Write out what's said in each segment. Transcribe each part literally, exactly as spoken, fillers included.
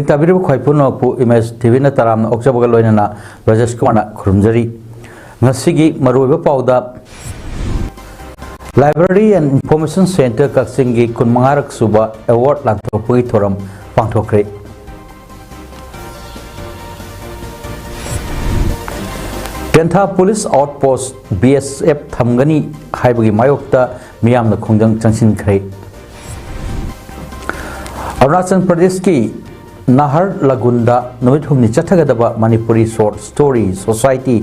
ꯇꯥꯕꯤꯔꯤꯕ ꯈ꯭ꯋꯥꯏ ꯄꯨꯝꯅꯃꯛꯄꯨ ꯏꯃꯦꯖ ꯇꯤꯚꯤꯅ ꯇꯔꯥꯝꯅ ꯑꯣꯛꯆꯕꯒ ꯂꯣꯏꯅꯅ ꯕ꯭ꯔꯖꯦꯁ ꯀꯨꯃꯥꯔꯅ ꯈꯨꯔꯨꯝꯖꯔꯤ꯫ ꯉꯁꯤꯒꯤ ꯃꯔꯨꯑꯣꯏꯕ ꯄꯥꯎꯗ, Library and Information Centre ꯀꯛꯆꯤꯡꯒꯤ ꯀꯨꯟꯃꯉꯥꯔꯛ ꯁꯨꯕ ꯑꯦꯋꯥꯔꯗ ꯂꯥꯟꯊꯣꯛꯄꯒꯤ ꯊꯧꯔꯝ ꯄꯥꯡꯊꯣꯛꯈ꯭ꯔꯦ꯫ ꯇꯦꯟꯊꯥ ꯄꯨꯂꯤꯁ ꯑꯥꯎꯠ ꯄꯣꯁ, ꯕꯤ ꯑꯦꯁ ꯑꯦꯐ ꯊꯝꯒꯅꯤ ꯍꯥꯏꯕꯒꯤ ꯃꯥꯌꯣꯛꯇ ꯃꯤꯌꯥꯝꯅ ꯈꯣꯡꯖꯪ ꯆꯪꯁꯤꯟꯈ꯭ꯔꯦ꯫ ꯑꯔꯨꯅꯥꯆꯜ ꯄ꯭ꯔꯗꯦꯁꯀꯤ ꯅꯍꯥꯔ ꯂꯒꯨꯟꯗ ꯅꯨꯃꯤꯠ ꯍꯨꯝꯅꯤ ꯆꯠꯊꯒꯗꯕ ꯃꯅꯤꯄꯨꯔꯤ ꯁꯣꯔꯠ ꯁ꯭ꯇꯣꯔꯤ ꯁꯣꯁꯥꯏꯇꯤ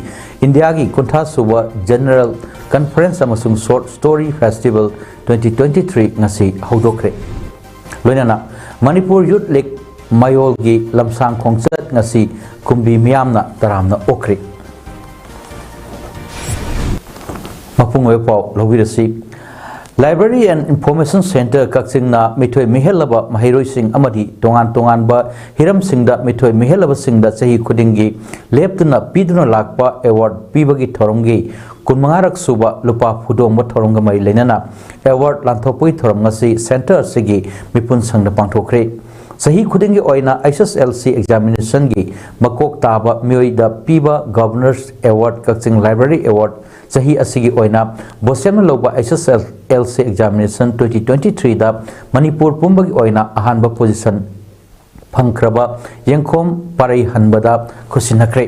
ꯏꯟꯗꯤꯌꯥꯒꯤ ꯀꯨꯟꯊ꯭ꯔꯥ ꯁꯨꯕ ꯖꯦꯅꯔꯦꯜ ꯀꯟꯐꯔꯦꯟꯁ ꯑꯃꯁꯨꯡ short story festival twenty twenty three ꯉꯁꯤ ꯍꯧꯗꯣꯛꯈ꯭ꯔꯦ꯫ ꯂꯣꯏꯅꯅ ꯃꯅꯤꯄꯨꯔ ꯌꯨꯠ ꯂꯤꯒ ꯃꯌꯣꯜꯒꯤ ꯂꯝꯁꯥꯡ ꯈꯣꯡꯆꯠ ꯉꯁꯤ ꯀꯨꯝꯕꯤ ꯃꯤꯌꯥꯝꯅ ꯇꯔꯥꯝꯅ ꯑꯣꯛꯈ꯭ꯔꯦ꯫ ꯃꯄꯨꯡ ꯑꯣꯏꯕ ꯄꯥꯎ ꯂꯧꯕꯤꯔꯁꯤ꯫ Library and Information Centre ꯀꯛꯆꯤꯡꯅ ꯃꯤꯊꯣꯏ ꯃꯤꯍꯦꯜꯂꯕ ꯃꯍꯩꯔꯣꯏꯁꯤꯡ ꯑꯃꯗꯤ ꯇꯣꯉꯥꯟ ꯇꯣꯉꯥꯟꯕ ꯍꯤꯔꯝꯁꯤꯡꯗ ꯃꯤꯊꯣꯏ ꯃꯤꯍꯦꯜꯂꯕꯁꯤꯡꯗ ꯆꯍꯤ ꯈꯨꯗꯤꯡꯒꯤ ꯂꯦꯞꯇꯨꯅ ꯄꯤꯗꯨꯅ ꯂꯥꯛꯄ ꯑꯦꯋꯥꯔꯗ ꯄꯤꯕꯒꯤ ꯊꯧꯔꯝꯒꯤ ꯀꯨꯟꯃꯉꯥꯔꯛ ꯁꯨꯕ ꯂꯨꯄꯥ ꯐꯨꯗꯣꯡꯕ ꯊꯧꯔꯝꯒ ꯃꯔꯤ ꯂꯩꯅꯅ ꯑꯦꯋꯥꯔꯗ ꯂꯥꯟꯊꯣꯛꯄꯒꯤ ꯊꯧꯔꯝ ꯉꯁꯤ ꯁꯦꯟꯇꯔ ꯑꯁꯤꯒꯤ ꯃꯤꯄꯨꯟ ꯁꯪꯗ ꯄꯥꯡꯊꯣꯛꯈ꯭ꯔꯦ꯫ ꯆꯍꯤ ꯈꯨꯗꯤꯡꯒꯤ ꯑꯣꯏꯅ ꯑꯩꯆ ꯑꯦꯁ ꯑꯦꯜ ꯁꯤ ꯑꯦꯛꯖꯥꯃꯤꯅꯦꯁꯟꯒꯤ ꯃꯀꯣꯛ ꯇꯥꯕ ꯃꯤꯑꯣꯏꯗ ꯄꯤꯕ governor's award, Kakching library award, ꯆꯍꯤ ꯑꯁꯤꯒꯤ ꯑꯣꯏꯅ ꯕꯣꯁꯦꯝꯅ ꯂꯧꯕ H S L C examination twenty twenty ꯊ꯭ꯔꯤꯗ ꯃꯅꯤꯄꯨꯔ ꯄꯨꯝꯕꯒꯤ ꯑꯣꯏꯅ ꯑꯍꯥꯟꯕ ꯄꯣꯖꯤꯁꯟ ꯐꯪꯈ꯭ꯔꯕ ꯌꯦꯡꯈꯣꯝ ꯄꯥꯔꯩ ꯍꯟꯕꯗ ꯈꯨꯠꯁꯤꯟꯅꯈ꯭ꯔꯦ꯫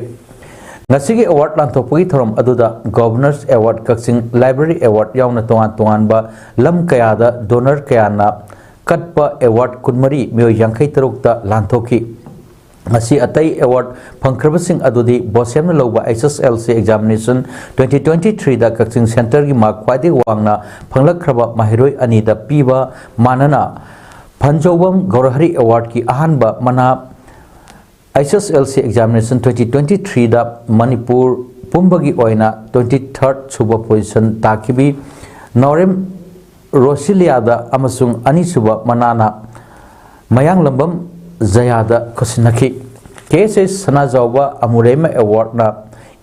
ꯉꯁꯤꯒꯤ ꯑꯦꯋꯥꯔꯗ ꯂꯥꯟꯊꯣꯛꯄꯒꯤ ꯊꯧꯔꯝ ꯑꯗꯨꯗ Governors award, Kakching library award ꯌꯥꯎꯅ ꯇꯣꯉꯥꯟ ꯇꯣꯉꯥꯟꯕ ꯂꯝ ꯀꯌꯥꯗ ꯗꯣꯅꯔ ꯀꯌꯥꯅ ꯀꯠꯄ ꯑꯦꯋꯥꯔꯗ ꯀꯨꯟꯃꯔꯤ, ꯃꯤꯑꯣꯏ ꯌꯥꯡꯈꯩ ꯇꯔꯨꯛꯇ ꯂꯥꯟꯊꯣꯛꯈꯤ꯫ ꯉꯁꯤ ꯑꯇꯩ ꯑꯦꯋꯥꯔꯗ ꯐꯪꯈ꯭ꯔꯕꯁꯤꯡ ꯑꯗꯨꯗꯤ ꯕꯣꯁꯦꯝꯅ ꯂꯧꯕ H S L C examination twenty twenty ꯊ꯭ꯔꯤꯗ ꯀꯛꯆꯤꯡ ꯁꯦꯟꯇꯔꯒꯤ ꯃꯥꯔꯛ ꯈ꯭ꯋꯥꯏꯗꯒꯤ ꯋꯥꯡꯅ ꯐꯪꯂꯛꯈ꯭ꯔꯕ ꯃꯍꯩꯔꯣꯏ ꯑꯅꯤꯗ ꯄꯤꯕ ꯃꯥꯟꯅꯅ ꯐꯟꯖꯧꯕꯝ ꯒꯧꯔꯍꯔꯤ ꯑꯦꯋꯥꯔꯗꯀꯤ ꯑꯍꯥꯟꯕ ꯃꯅꯥ H S L C examination twenty twenty ꯊ꯭ꯔꯤꯗ ꯃꯅꯤꯄꯨꯔ ꯄꯨꯝꯕꯒꯤ ꯑꯣꯏꯅ ꯇ꯭ꯋꯦꯟꯇꯤ ꯊꯥꯔꯠ ꯁꯨꯕ ꯄꯣꯖꯤꯁꯟ ꯇꯥꯈꯤꯕꯤ ꯅꯥꯎꯔꯦꯝ ꯔꯣꯁꯤꯂꯤꯌꯥꯗ ꯑꯃꯁꯨꯡ ꯑꯅꯤꯁꯨꯕ ꯃꯅꯥꯅ ꯃꯌꯥꯡꯂꯝꯕꯝ ꯖꯌꯥꯗ ꯈꯨꯠꯁꯤꯟꯅꯈꯤ꯫ ꯀꯦ ꯑꯦꯁ ꯑꯦꯁ ꯁꯅꯥꯖꯥꯎꯕ ꯑꯃꯨꯔꯩꯃ ꯑꯦꯋꯥꯔꯗꯅ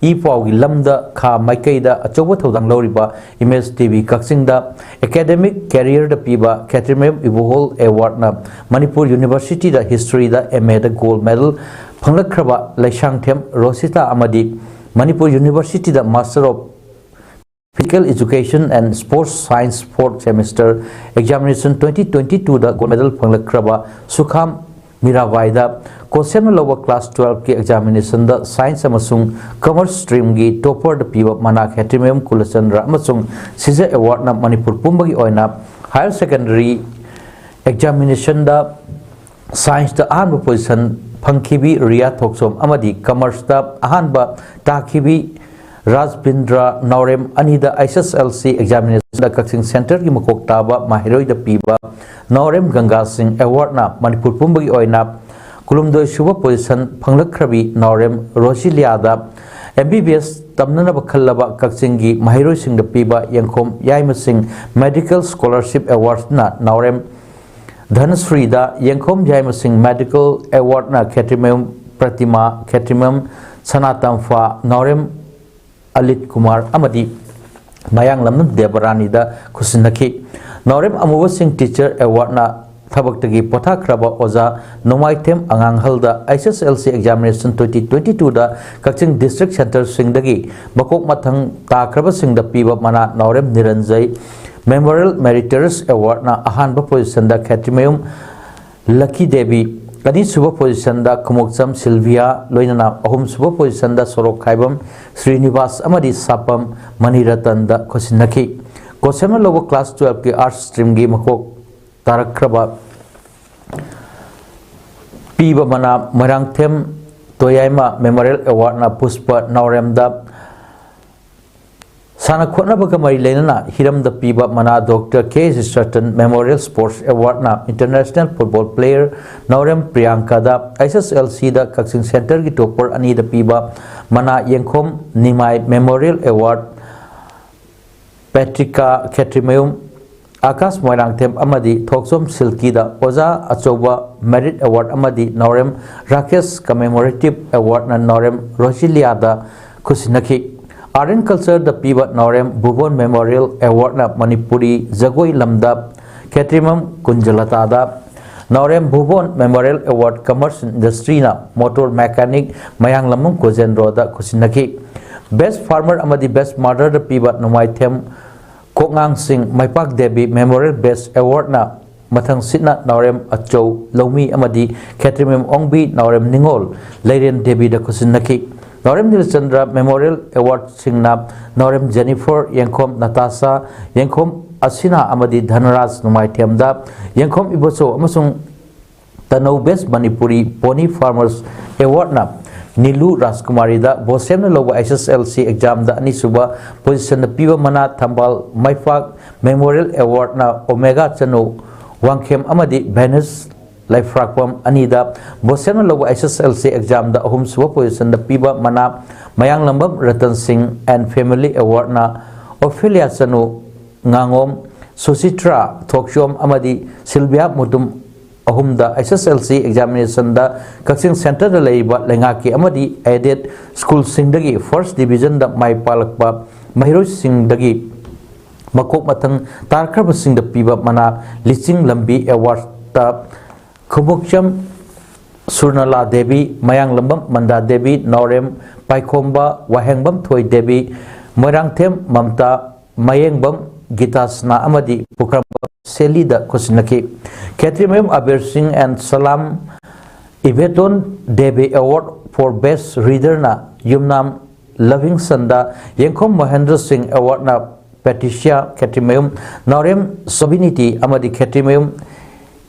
ꯏ ꯄꯥꯎꯒꯤ ꯂꯝꯗ ꯈꯥ ꯃꯥꯏꯀꯩꯗ ꯑꯆꯧꯕ ꯊꯧꯗꯥꯡ ꯂꯧꯔꯤꯕ ꯏꯃꯦꯖ ꯇꯤ ꯚꯤ ꯀꯛꯆꯤꯡꯗ ꯑꯦꯀꯥꯗꯦꯃꯤꯛ ꯀꯦꯔꯤꯌꯔꯗ ꯄꯤꯕ ꯈꯦꯇ꯭ꯔꯤꯃꯌꯨꯝ ꯏꯕꯣꯍꯣꯜ ꯑꯦꯋꯥꯔꯗꯅ ꯃꯅꯤꯄꯨꯔ ꯌꯨꯅꯤꯚꯔꯁꯤꯇꯤꯗ ꯍꯤꯁꯇ꯭ꯔꯤꯗ ꯑꯦꯝ ꯑꯦꯗ ꯒꯣꯜꯗ ꯃꯦꯗꯜ ꯐꯪꯂꯛꯈ꯭ꯔꯕ ꯂꯩꯁꯥꯡꯊꯦꯝ ꯔꯣꯁꯤꯇꯥ ꯑꯃꯗꯤ ꯃꯅꯤꯄꯨꯔ ꯌꯨꯅꯤꯚꯔꯁꯤꯇꯤꯗ master of physical education and sports science fourth semester examination twenty twenty ꯇꯨꯗ ꯒꯣꯜꯗ ꯃꯦꯗꯜ ꯐꯪꯂꯛꯈ꯭ꯔꯕ ꯁꯨꯈꯥꯝ ꯃꯤꯔꯥꯕꯥꯏꯗ ꯀꯣꯁꯦꯝꯅ ꯂꯧꯕ ꯀ꯭ꯂꯥꯁ ꯇꯨꯋꯦꯜꯐꯀꯤ ꯑꯦꯛꯖꯥꯃꯤꯅꯦꯁꯟꯗ ꯁꯥꯏꯟꯁ ꯑꯃꯁꯨꯡ ꯀꯃꯔꯁ ꯁ꯭ꯇ꯭ꯔꯤꯝꯒꯤ ꯇꯣꯄꯔꯗ ꯄꯤꯕ ꯃꯅꯥ ꯈꯦꯇ꯭ꯔꯤꯃꯌꯨꯝ ꯀꯨꯂꯆꯟꯗ꯭ꯔ ꯑꯃꯁꯨꯡ ꯁꯤꯖ ꯑꯦꯋꯥꯔꯗꯅ ꯃꯅꯤꯄꯨꯔ ꯄꯨꯝꯕꯒꯤ ꯑꯣꯏꯅ ꯍꯥꯌꯔ ꯁꯦꯀꯦꯟꯗꯔꯤ ꯑꯦꯛꯖꯥꯃꯤꯅꯦꯁꯟꯗ ꯁꯥꯏꯟꯁꯇ ꯑꯍꯥꯟꯕ ꯄꯣꯖꯤꯁꯟ ꯐꯪꯈꯤꯕꯤ ꯔꯤꯌꯥ ꯊꯣꯛꯆꯣꯝ ꯑꯃꯗꯤ ꯀꯃꯔꯁꯇ ꯑꯍꯥꯟꯕ ꯇꯥꯈꯤꯕꯤ ꯔꯥꯖꯕꯤꯟꯗ꯭ꯔ ꯅꯥꯎꯔꯦꯝ ꯑꯅꯤꯗ ꯑꯩꯆ ꯑꯦꯁ ꯑꯦꯜ ꯁꯤ ꯑꯦꯛꯖꯥꯃꯤꯅꯦꯁꯟꯗ ꯀꯛꯆꯤꯡ ꯁꯦꯟꯇꯔꯒꯤ ꯃꯀꯣꯛ ꯇꯥꯕ ꯃꯍꯩꯔꯣꯏꯗ ꯄꯤꯕ ꯅꯥꯎꯔꯦꯝ ꯒꯪꯒꯥ ꯁꯤꯡ ꯑꯦꯋꯥꯔꯗꯅ ꯃꯅꯤꯄꯨꯔ ꯄꯨꯝꯕꯒꯤ ꯑꯣꯏꯅ ꯀꯨꯟꯍꯨꯝꯗꯣꯏ ꯁꯨꯕ ꯄꯣꯖꯤꯁꯟ ꯐꯪꯂꯛꯈ꯭ꯔꯕꯤ ꯅꯥꯎꯔꯦꯝ ꯔꯣꯁꯤꯂꯤꯌꯥꯗ ꯑꯦꯝ ꯕꯤ ꯕꯤ ꯑꯦꯁ ꯇꯝꯅꯅꯕ ꯈꯜꯂꯕ ꯀꯛꯆꯤꯡꯒꯤ ꯃꯍꯩꯔꯣꯏꯁꯤꯡꯗ ꯄꯤꯕ ꯌꯦꯡꯈꯣꯝ ꯌꯥꯏꯃꯁꯤꯡ ꯃꯦꯗꯤꯀꯦꯜ ꯁ꯭ꯀꯣꯂꯔꯁꯤꯞ ꯑꯦꯋꯥꯔꯗꯅ ꯅꯥꯎꯔꯦꯝ ꯙꯅꯁ꯭ꯔꯤꯗ ꯌꯦꯡꯈꯣꯝ ꯌꯥꯏꯃꯁꯤꯡ ꯃꯦꯗꯤꯀꯦꯜ ꯑꯦꯋꯥꯔꯗꯅ ꯈꯦꯇ꯭ꯔꯤꯃꯌꯨꯝ ꯄ꯭ꯔꯇꯤꯃꯥ, ꯈꯦꯇ꯭ꯔꯤꯃꯌꯨꯝ ꯁꯅꯥꯇꯝꯐꯥ, ꯅꯥꯎꯔꯦꯝ ꯑꯂꯤꯠ ꯀꯨꯃꯥꯔ ꯑꯃꯗꯤ ꯃꯌꯥꯡꯂꯝ ꯗꯦꯕꯔꯥꯅꯤꯗ ꯈꯨꯠꯁꯤꯟꯅꯈꯤ꯫ ꯅꯥꯎꯔꯦꯝ ꯑꯃꯨꯕꯁꯤꯡ ꯇꯤꯆꯔ ꯑꯦꯋꯥꯔꯗꯅ ꯊꯕꯛꯇꯒꯤ ꯄꯣꯊꯥꯈ꯭ꯔꯕ ꯑꯣꯖꯥ ꯅꯣꯡꯃꯥꯏꯊꯦꯝ ꯑꯉꯥꯡꯍꯜꯗ H S L C examination twenty twenty ꯇꯨꯗ ꯀꯛꯆꯤꯡ ꯗꯤꯁꯇ꯭ꯔꯤꯛ ꯁꯦꯟꯇꯔꯁꯤꯡꯗꯒꯤ ꯃꯀꯣꯛ ꯃꯊꯪ ꯇꯥꯈ꯭ꯔꯕꯁꯤꯡꯗ ꯄꯤꯕ ꯃꯅꯥ ꯅꯥꯎꯔꯦꯝ ꯅꯤꯔꯟꯖꯩ ꯃꯦꯃꯣꯔꯤꯌꯦꯜ ꯃꯦꯔꯤꯇꯣꯔꯤꯌꯁ ꯑꯦꯋꯥꯔꯗꯅ ꯑꯍꯥꯟꯕ ꯄꯣꯖꯤꯁꯟꯗ ꯈꯦꯇ꯭ꯔꯤꯃꯌꯨꯝ ꯂꯛꯀꯤ ꯗꯦꯕꯤ, ꯑꯅꯤꯁꯨꯕ ꯄꯣꯖꯤꯁꯟꯗ ꯈꯨꯃꯣꯛꯆꯝ ꯁꯤꯜꯚꯤꯌꯥ, ꯂꯣꯏꯅꯅ ꯑꯍꯨꯝꯁꯨꯕ ꯄꯣꯖꯤꯁꯟꯗ ꯁꯣꯔꯣꯛꯈꯥꯏꯕꯝ ꯁ꯭ꯔꯤꯅꯤꯕꯥꯁ ꯑꯃꯗꯤ ꯁꯥꯄꯝ ꯃꯅꯤꯔꯇꯟꯗ ꯈꯨꯠꯁꯤꯟꯅꯈꯤ꯫ ꯀꯣꯁꯦꯝꯅ ꯂꯧꯕ ꯀ꯭ꯂꯥꯁ ꯇꯨꯋꯦꯜꯐꯀꯤ ꯑꯥꯔꯠꯁ ꯁ꯭ꯇ꯭ꯔꯤꯝꯒꯤ ꯃꯀꯣꯛ ꯇꯥꯔꯛꯈ꯭ꯔꯕ ꯄꯤꯕ ꯃꯅꯥ ꯃꯣꯏꯔꯥꯡꯊꯦꯝ ꯇꯣꯌꯥꯏꯃ ꯃꯦꯃꯣꯔꯤꯌꯦꯜ ꯑꯦꯋꯥꯔꯗꯅ ꯄꯨꯁꯄ ꯅꯥꯎꯔꯦꯝꯗ ꯁꯥꯟꯅ ꯈꯣꯠꯅꯕꯒ ꯃꯔꯤ ꯂꯩꯅꯅ ꯍꯤꯔꯝꯗ ꯄꯤꯕ ꯃꯅꯥ ꯗꯣꯛꯇꯔ ꯀꯦ ꯁꯇꯟ ꯃꯦꯃꯣꯔꯤꯌꯦꯜ ꯁ꯭ꯄꯣꯔꯠꯁ ꯑꯦꯋꯥꯔꯗꯅ ꯏꯟꯇꯔꯅꯦꯁꯅꯦꯜ ꯐꯨꯠꯕꯣꯜ ꯄ꯭ꯂꯦꯌꯔ ꯅꯥꯎꯔꯦꯝ ꯄ꯭ꯔꯤꯌꯥꯡꯀꯥꯗ ꯑꯩꯆ ꯑꯦꯁ ꯑꯦꯜ ꯁꯤꯗ ꯀꯛꯆꯤꯡ ꯁꯦꯟꯇꯔꯒꯤ ꯇꯣꯄꯔ ꯑꯅꯤꯗ ꯄꯤꯕ ꯃꯅꯥ ꯌꯦꯡꯈꯣꯝ ꯅꯤꯃꯥꯏ ꯃꯦꯃꯣꯔꯤꯌꯦꯜ ꯑꯦꯋꯥꯔꯗ ꯄꯦꯇ꯭ꯔꯤꯀꯥ ꯈꯦꯇ꯭ꯔꯤꯃꯌꯨꯝ, ꯑꯥꯀꯥꯁ ꯃꯣꯏꯔꯥꯡꯊꯦꯝ ꯑꯃꯗꯤ ꯊꯣꯛꯆꯣꯝ ꯁꯤꯜꯀꯤꯗ ꯑꯣꯖꯥ ꯑꯆꯧꯕ ꯃꯦꯔꯤꯠ ꯑꯦꯋꯥꯔꯗ ꯑꯃꯗꯤ ꯅꯥꯎꯔꯦꯝ ꯔꯥꯀꯦꯁ ꯀꯃꯦꯃꯣꯔꯦꯇꯤꯚ ꯑꯦꯋꯥꯔꯗꯅ ꯅꯥꯎꯔꯦꯝ ꯔꯣꯁꯤꯂꯤꯌꯥꯗ ꯈꯨꯠꯁꯤꯟꯅꯈꯤ꯫ Art and Cultureꯗ ꯄꯤꯕ ꯅꯥꯎꯔꯦꯝ ꯚꯨꯕꯣꯟ Memorial Awardꯅ ꯃꯅꯤꯄꯨꯔꯤ ꯖꯒꯣꯏ ꯂꯝꯗ ꯈꯦꯇ꯭ꯔꯤꯃꯌꯨꯝ ꯀꯨꯟꯖꯂꯇꯥꯗ, ꯅꯥꯎꯔꯦꯝ ꯚꯨꯕꯣꯟ Memorial Award Commerce Industryꯅ Motor Mechanic ꯃꯌꯥꯡꯂꯝꯕꯝ ꯀꯣꯖꯦꯟꯗ꯭ꯔꯣꯗ ꯈꯨꯠꯁꯤꯟꯅꯈꯤ꯫ Best Farmer ꯑꯃꯗꯤ Best Motherꯗ ꯄꯤꯕ ꯅꯣꯡꯃꯥꯏꯊꯦꯝ ꯀꯣꯛꯉꯥꯡꯁꯤꯡ ꯃꯩꯄꯥꯛ ꯗꯦꯕꯤ Memorial Best Awardꯅ ꯃꯊꯪꯁꯤꯠꯅ ꯅꯥꯎꯔꯦꯝ ꯑꯆꯧ ꯂꯧꯃꯤ ꯑꯃꯗꯤ ꯈꯦꯇ꯭ꯔꯤꯃꯌꯨꯝ ꯑꯣꯡꯕꯤ ꯅꯥꯎꯔꯦꯝ ꯅꯤꯉꯣꯜ ꯂꯩꯔꯦꯟ ꯗꯦꯕꯤꯗ ꯈꯨꯠꯁꯤꯟꯅꯈꯤ꯫ ꯅꯥꯎꯔꯦꯝ ꯅꯤꯜꯆꯟꯗ꯭ꯔ Memorial Awardꯁꯤꯡꯅ ꯅꯥꯎꯔꯦꯝ ꯖꯦꯅꯤꯐꯔ, ꯌꯦꯡꯈꯣꯝ ꯅꯇꯥꯁꯥ, ꯌꯦꯡꯈꯣꯝ ꯑꯁꯤꯅꯥ ꯑꯃꯗꯤ ꯙꯅꯔꯥꯖ ꯅꯣꯡꯃꯥꯏꯊꯦꯝꯗ, ꯌꯦꯡꯈꯣꯝ ꯏꯕꯣꯆꯧ ꯑꯃꯁꯨꯡ ꯇꯅꯧ Best Manipuri Pony Farmers Awardꯅ ꯅꯤꯂꯨ ꯔꯥꯖꯀꯨꯃꯥꯔꯤꯗ, ꯕꯣꯁꯦꯝꯅ ꯂꯧꯕ H S L C examꯗ ꯑꯅꯤꯁꯨꯕ positionꯗ ꯄꯤꯕ ꯃꯅꯥ ꯊꯝꯕꯥꯜ ꯃꯩꯄꯥꯛ Memorial Awardꯅ ꯑꯣꯃꯦꯒꯥ ꯆꯅꯨ ꯋꯥꯡꯈꯦꯝ ꯑꯃꯗꯤ ꯚꯦꯅꯁ ꯂꯩꯐ꯭ꯔꯥꯛꯄꯝ ꯑꯅꯤꯗ, ꯕꯣꯁꯦꯝꯅ ꯂꯧꯕ H S L C examꯗ ꯑꯍꯨꯝꯁꯨꯕ positionꯗ ꯄꯤꯕ ꯃꯅꯥ ꯃꯌꯥꯡꯂꯝꯕꯝ ꯔꯇꯟ ꯁꯤꯡ and Family Awardꯅ ꯑꯣꯐꯦꯂꯤꯌꯥ ꯆꯅꯨ ꯉꯥꯉꯣꯝ, ꯁꯨꯁꯤꯇ꯭ꯔꯥ ꯊꯣꯛꯆꯣꯝ ꯑꯃꯗꯤ ꯁꯤꯜꯚꯤꯌꯥ ꯃꯨꯇꯨꯝ ꯑꯍꯨꯝꯗ H S L C examinationꯗ ꯀꯛꯆꯤꯡ centreꯗ ꯂꯩꯔꯤꯕ ꯂꯩꯉꯥꯛꯀꯤ ꯑꯃꯗꯤ aided schoolꯁꯤꯡꯗꯒꯤ first divisionꯗ ꯃꯥꯏ ꯄꯥꯛꯂꯛꯄ ꯃꯍꯩꯔꯣꯏꯁꯤꯡꯗꯒꯤ ꯃꯀꯣꯛ ꯃꯊꯪ ꯇꯥꯔꯛꯈ꯭ꯔꯕꯁꯤꯡꯗ ꯄꯤꯕ ꯃꯅꯥ ꯂꯤꯆꯤꯡ ꯂꯝꯕꯤ Awardꯇ ꯈꯨꯃꯨꯛꯆꯝ ꯁꯨꯔꯅꯂꯥ ꯗꯦꯕꯤ, ꯃꯌꯥꯡꯂꯝꯕꯝ ꯃꯟꯗꯥ ꯗꯦꯕꯤ, ꯅꯥꯎꯔꯦꯝ ꯄꯥꯏꯈꯣꯝꯕ ꯋꯥꯍꯦꯡꯕꯝ ꯊꯣꯏ ꯗꯦꯕꯤ, ꯃꯣꯏꯔꯥꯡꯊꯦꯝ ꯃꯝꯇꯥ, ꯃꯌꯦꯡꯕꯝ ꯒꯤꯇꯥꯁꯅꯥ ꯑꯃꯗꯤ ꯄꯨꯈ꯭ꯔꯝꯕꯝ ꯁꯦꯂꯤꯗ ꯈꯨꯠꯁꯤꯟꯅꯈꯤ꯫ ꯈꯦꯇ꯭ꯔꯤꯃꯌꯨꯝ ꯑꯕꯤꯔ ꯁꯤꯡ and Salam Ibeton Devi Award for Best Readerꯅ ꯌꯨꯝꯅꯥꯝ ꯂꯚꯤꯡꯁꯟꯗ, ꯌꯦꯡꯈꯣꯝ ꯃꯍꯦꯟꯗ꯭ꯔ ꯁꯤꯡ Awardꯅ ꯄꯦꯇ꯭ꯔꯤꯁꯤꯌꯥ ꯈꯦꯇ꯭ꯔꯤꯃꯌꯨꯝ, ꯅꯥꯎꯔꯦꯝ ꯁꯣꯕꯤꯅꯤꯇꯤ ꯑꯃꯗꯤ ꯈꯦꯇ꯭ꯔꯤꯃꯌꯨꯝ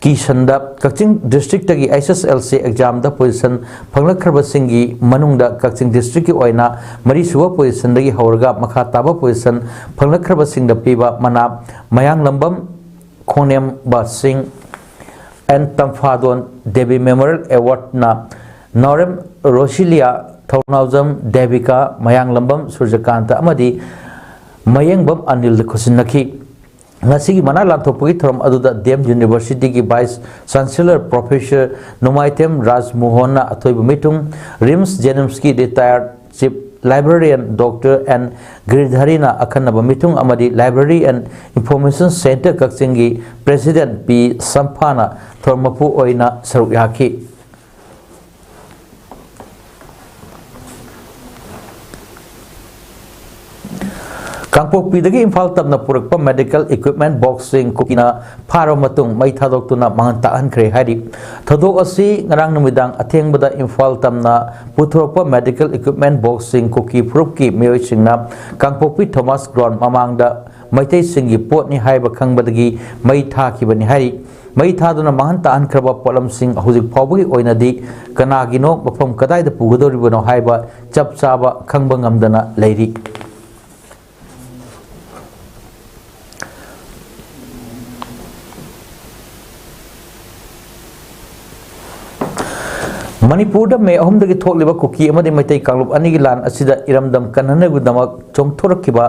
ꯀꯤꯁꯟꯗ꯫ ꯀꯛꯆꯤꯡ districtꯇꯒꯤ H S L C examꯗ position ꯐꯪꯂꯛꯈ꯭ꯔꯕꯁꯤꯡꯒꯤ ꯃꯅꯨꯡꯗ ꯀꯛꯆꯤꯡ districtꯀꯤ ꯑꯣꯏꯅ ꯃꯔꯤꯁꯨꯕ positionꯗꯒꯤ ꯍꯧꯔꯒ ꯃꯈꯥ ꯇꯥꯕ position ꯐꯪꯂꯛꯈ꯭ꯔꯕꯁꯤꯡꯗ ꯄꯤꯕ ꯃꯅꯥ ꯃꯌꯥꯡꯂꯝꯕꯝ ꯈꯣꯡꯅꯦꯝꯕ ꯁꯤꯡ and ꯇꯝꯐꯥꯗꯣꯟ ꯗꯦꯕꯤ Memorial Awardꯅ ꯅꯥꯎꯔꯦꯝ ꯔꯣꯁꯤꯂꯤꯌꯥ, ꯊꯧꯅꯥꯎꯖꯝ ꯗꯦꯕꯤꯀꯥ, ꯃꯌꯥꯡꯂꯝꯕꯝ ꯁꯨꯔꯖꯀꯥꯟꯇ ꯑꯃꯗꯤ ꯃꯌꯦꯡꯕꯝ ꯑꯅꯤꯜꯗ ꯈꯨꯠꯁꯤꯟꯅꯈꯤ꯫ ꯉꯁꯤꯒꯤ ꯃꯅꯥ ꯂꯥꯟꯊꯣꯛꯄꯒꯤ ꯊꯧꯔꯝ ꯑꯗꯨꯗ D M Universityꯒꯤ Vice Chancellor Professor ꯅꯣꯡꯃꯥꯏꯊꯦꯝ ꯔꯥꯖꯃꯣꯍꯟꯅ ꯑꯊꯣꯏꯕ ꯃꯤꯊꯨꯡ, RIMS JNIMSꯀꯤ retired Chief Librarian Doctor N ꯒꯤꯔꯤꯙꯔꯤꯅ ꯑꯈꯟꯅꯕ ꯃꯤꯊꯨꯡ ꯑꯃꯗꯤ Library and Information Center ꯀꯛꯆꯤꯡꯒꯤ President ꯄꯤ ꯁꯝꯐꯥꯅ ꯊꯧꯔꯝ ꯃꯄꯨ ꯑꯣꯏꯅ ꯁꯔꯨꯛ ꯌꯥꯈꯤ꯫ ꯀꯥꯡꯄꯣꯛꯄꯤꯗꯒꯤ ꯏꯝꯐꯥꯜ ꯇꯝꯅ ꯄꯨꯔꯛꯄ medical equipment boxꯁꯤꯡ ꯀꯨꯀꯤꯅ ꯐꯥꯔꯕ ꯃꯇꯨꯡ ꯃꯩ ꯊꯥꯗꯣꯛꯇꯨꯅ ꯃꯥꯡꯍꯟ ꯇꯥꯛꯍꯟꯈ꯭ꯔꯦ ꯍꯥꯏꯔꯤ꯫ ꯊꯧꯗꯣꯛ ꯑꯁꯤ ꯉꯔꯥꯡ ꯅꯨꯃꯤꯗꯥꯡ ꯑꯊꯦꯡꯕꯗ ꯏꯝꯐꯥꯜ ꯇꯝꯅ ꯄꯨꯊꯣꯔꯛꯄ medical equipment boxꯁꯤꯡ ꯀꯨꯀꯤ ꯐꯨꯔꯨꯞꯀꯤ ꯃꯤꯑꯣꯏꯁꯤꯡꯅ ꯀꯥꯡꯄꯣꯛꯄꯤ ꯊꯣꯃꯥꯁ ꯒ꯭ꯔꯥꯎꯟ ꯃꯃꯥꯡꯗ ꯃꯩꯇꯩꯁꯤꯡꯒꯤ ꯄꯣꯠꯅꯤ ꯍꯥꯏꯕ ꯈꯪꯕꯗꯒꯤ ꯃꯩ ꯊꯥꯈꯤꯕꯅꯤ ꯍꯥꯏꯔꯤ꯫ ꯃꯩ ꯊꯥꯗꯨꯅ ꯃꯥꯡꯍꯟ ꯇꯥꯛꯍꯟꯈ꯭ꯔꯕ ꯄꯣꯠꯂꯝꯁꯤꯡ ꯍꯧꯖꯤꯛ ꯐꯥꯎꯕꯒꯤ ꯑꯣꯏꯅꯗꯤ ꯀꯅꯥꯒꯤꯅꯣ, ꯃꯐꯝ ꯀꯗꯥꯏꯗ ꯄꯨꯒꯗꯧꯔꯤꯕꯅꯣ ꯍꯥꯏꯕ ꯆꯞ ꯆꯥꯕ ꯈꯪꯕ ꯉꯝꯗꯅ ꯂꯩꯔꯤ꯫ ꯃꯅꯤꯄꯨꯔꯗ ꯃꯦ ꯑꯍꯨꯝꯗꯒꯤ ꯊꯣꯛꯂꯤꯕ ꯀꯨꯀꯤ ꯑꯃꯗꯤ ꯃꯩꯇꯩ ꯀꯥꯡꯂꯨꯞ ꯑꯅꯤꯒꯤ ꯂꯥꯟ ꯑꯁꯤꯗ ꯏꯔꯝꯗꯝ ꯀꯟꯅꯅꯕꯒꯤꯗꯃꯛ ꯆꯣꯡꯊꯣꯔꯛꯈꯤꯕ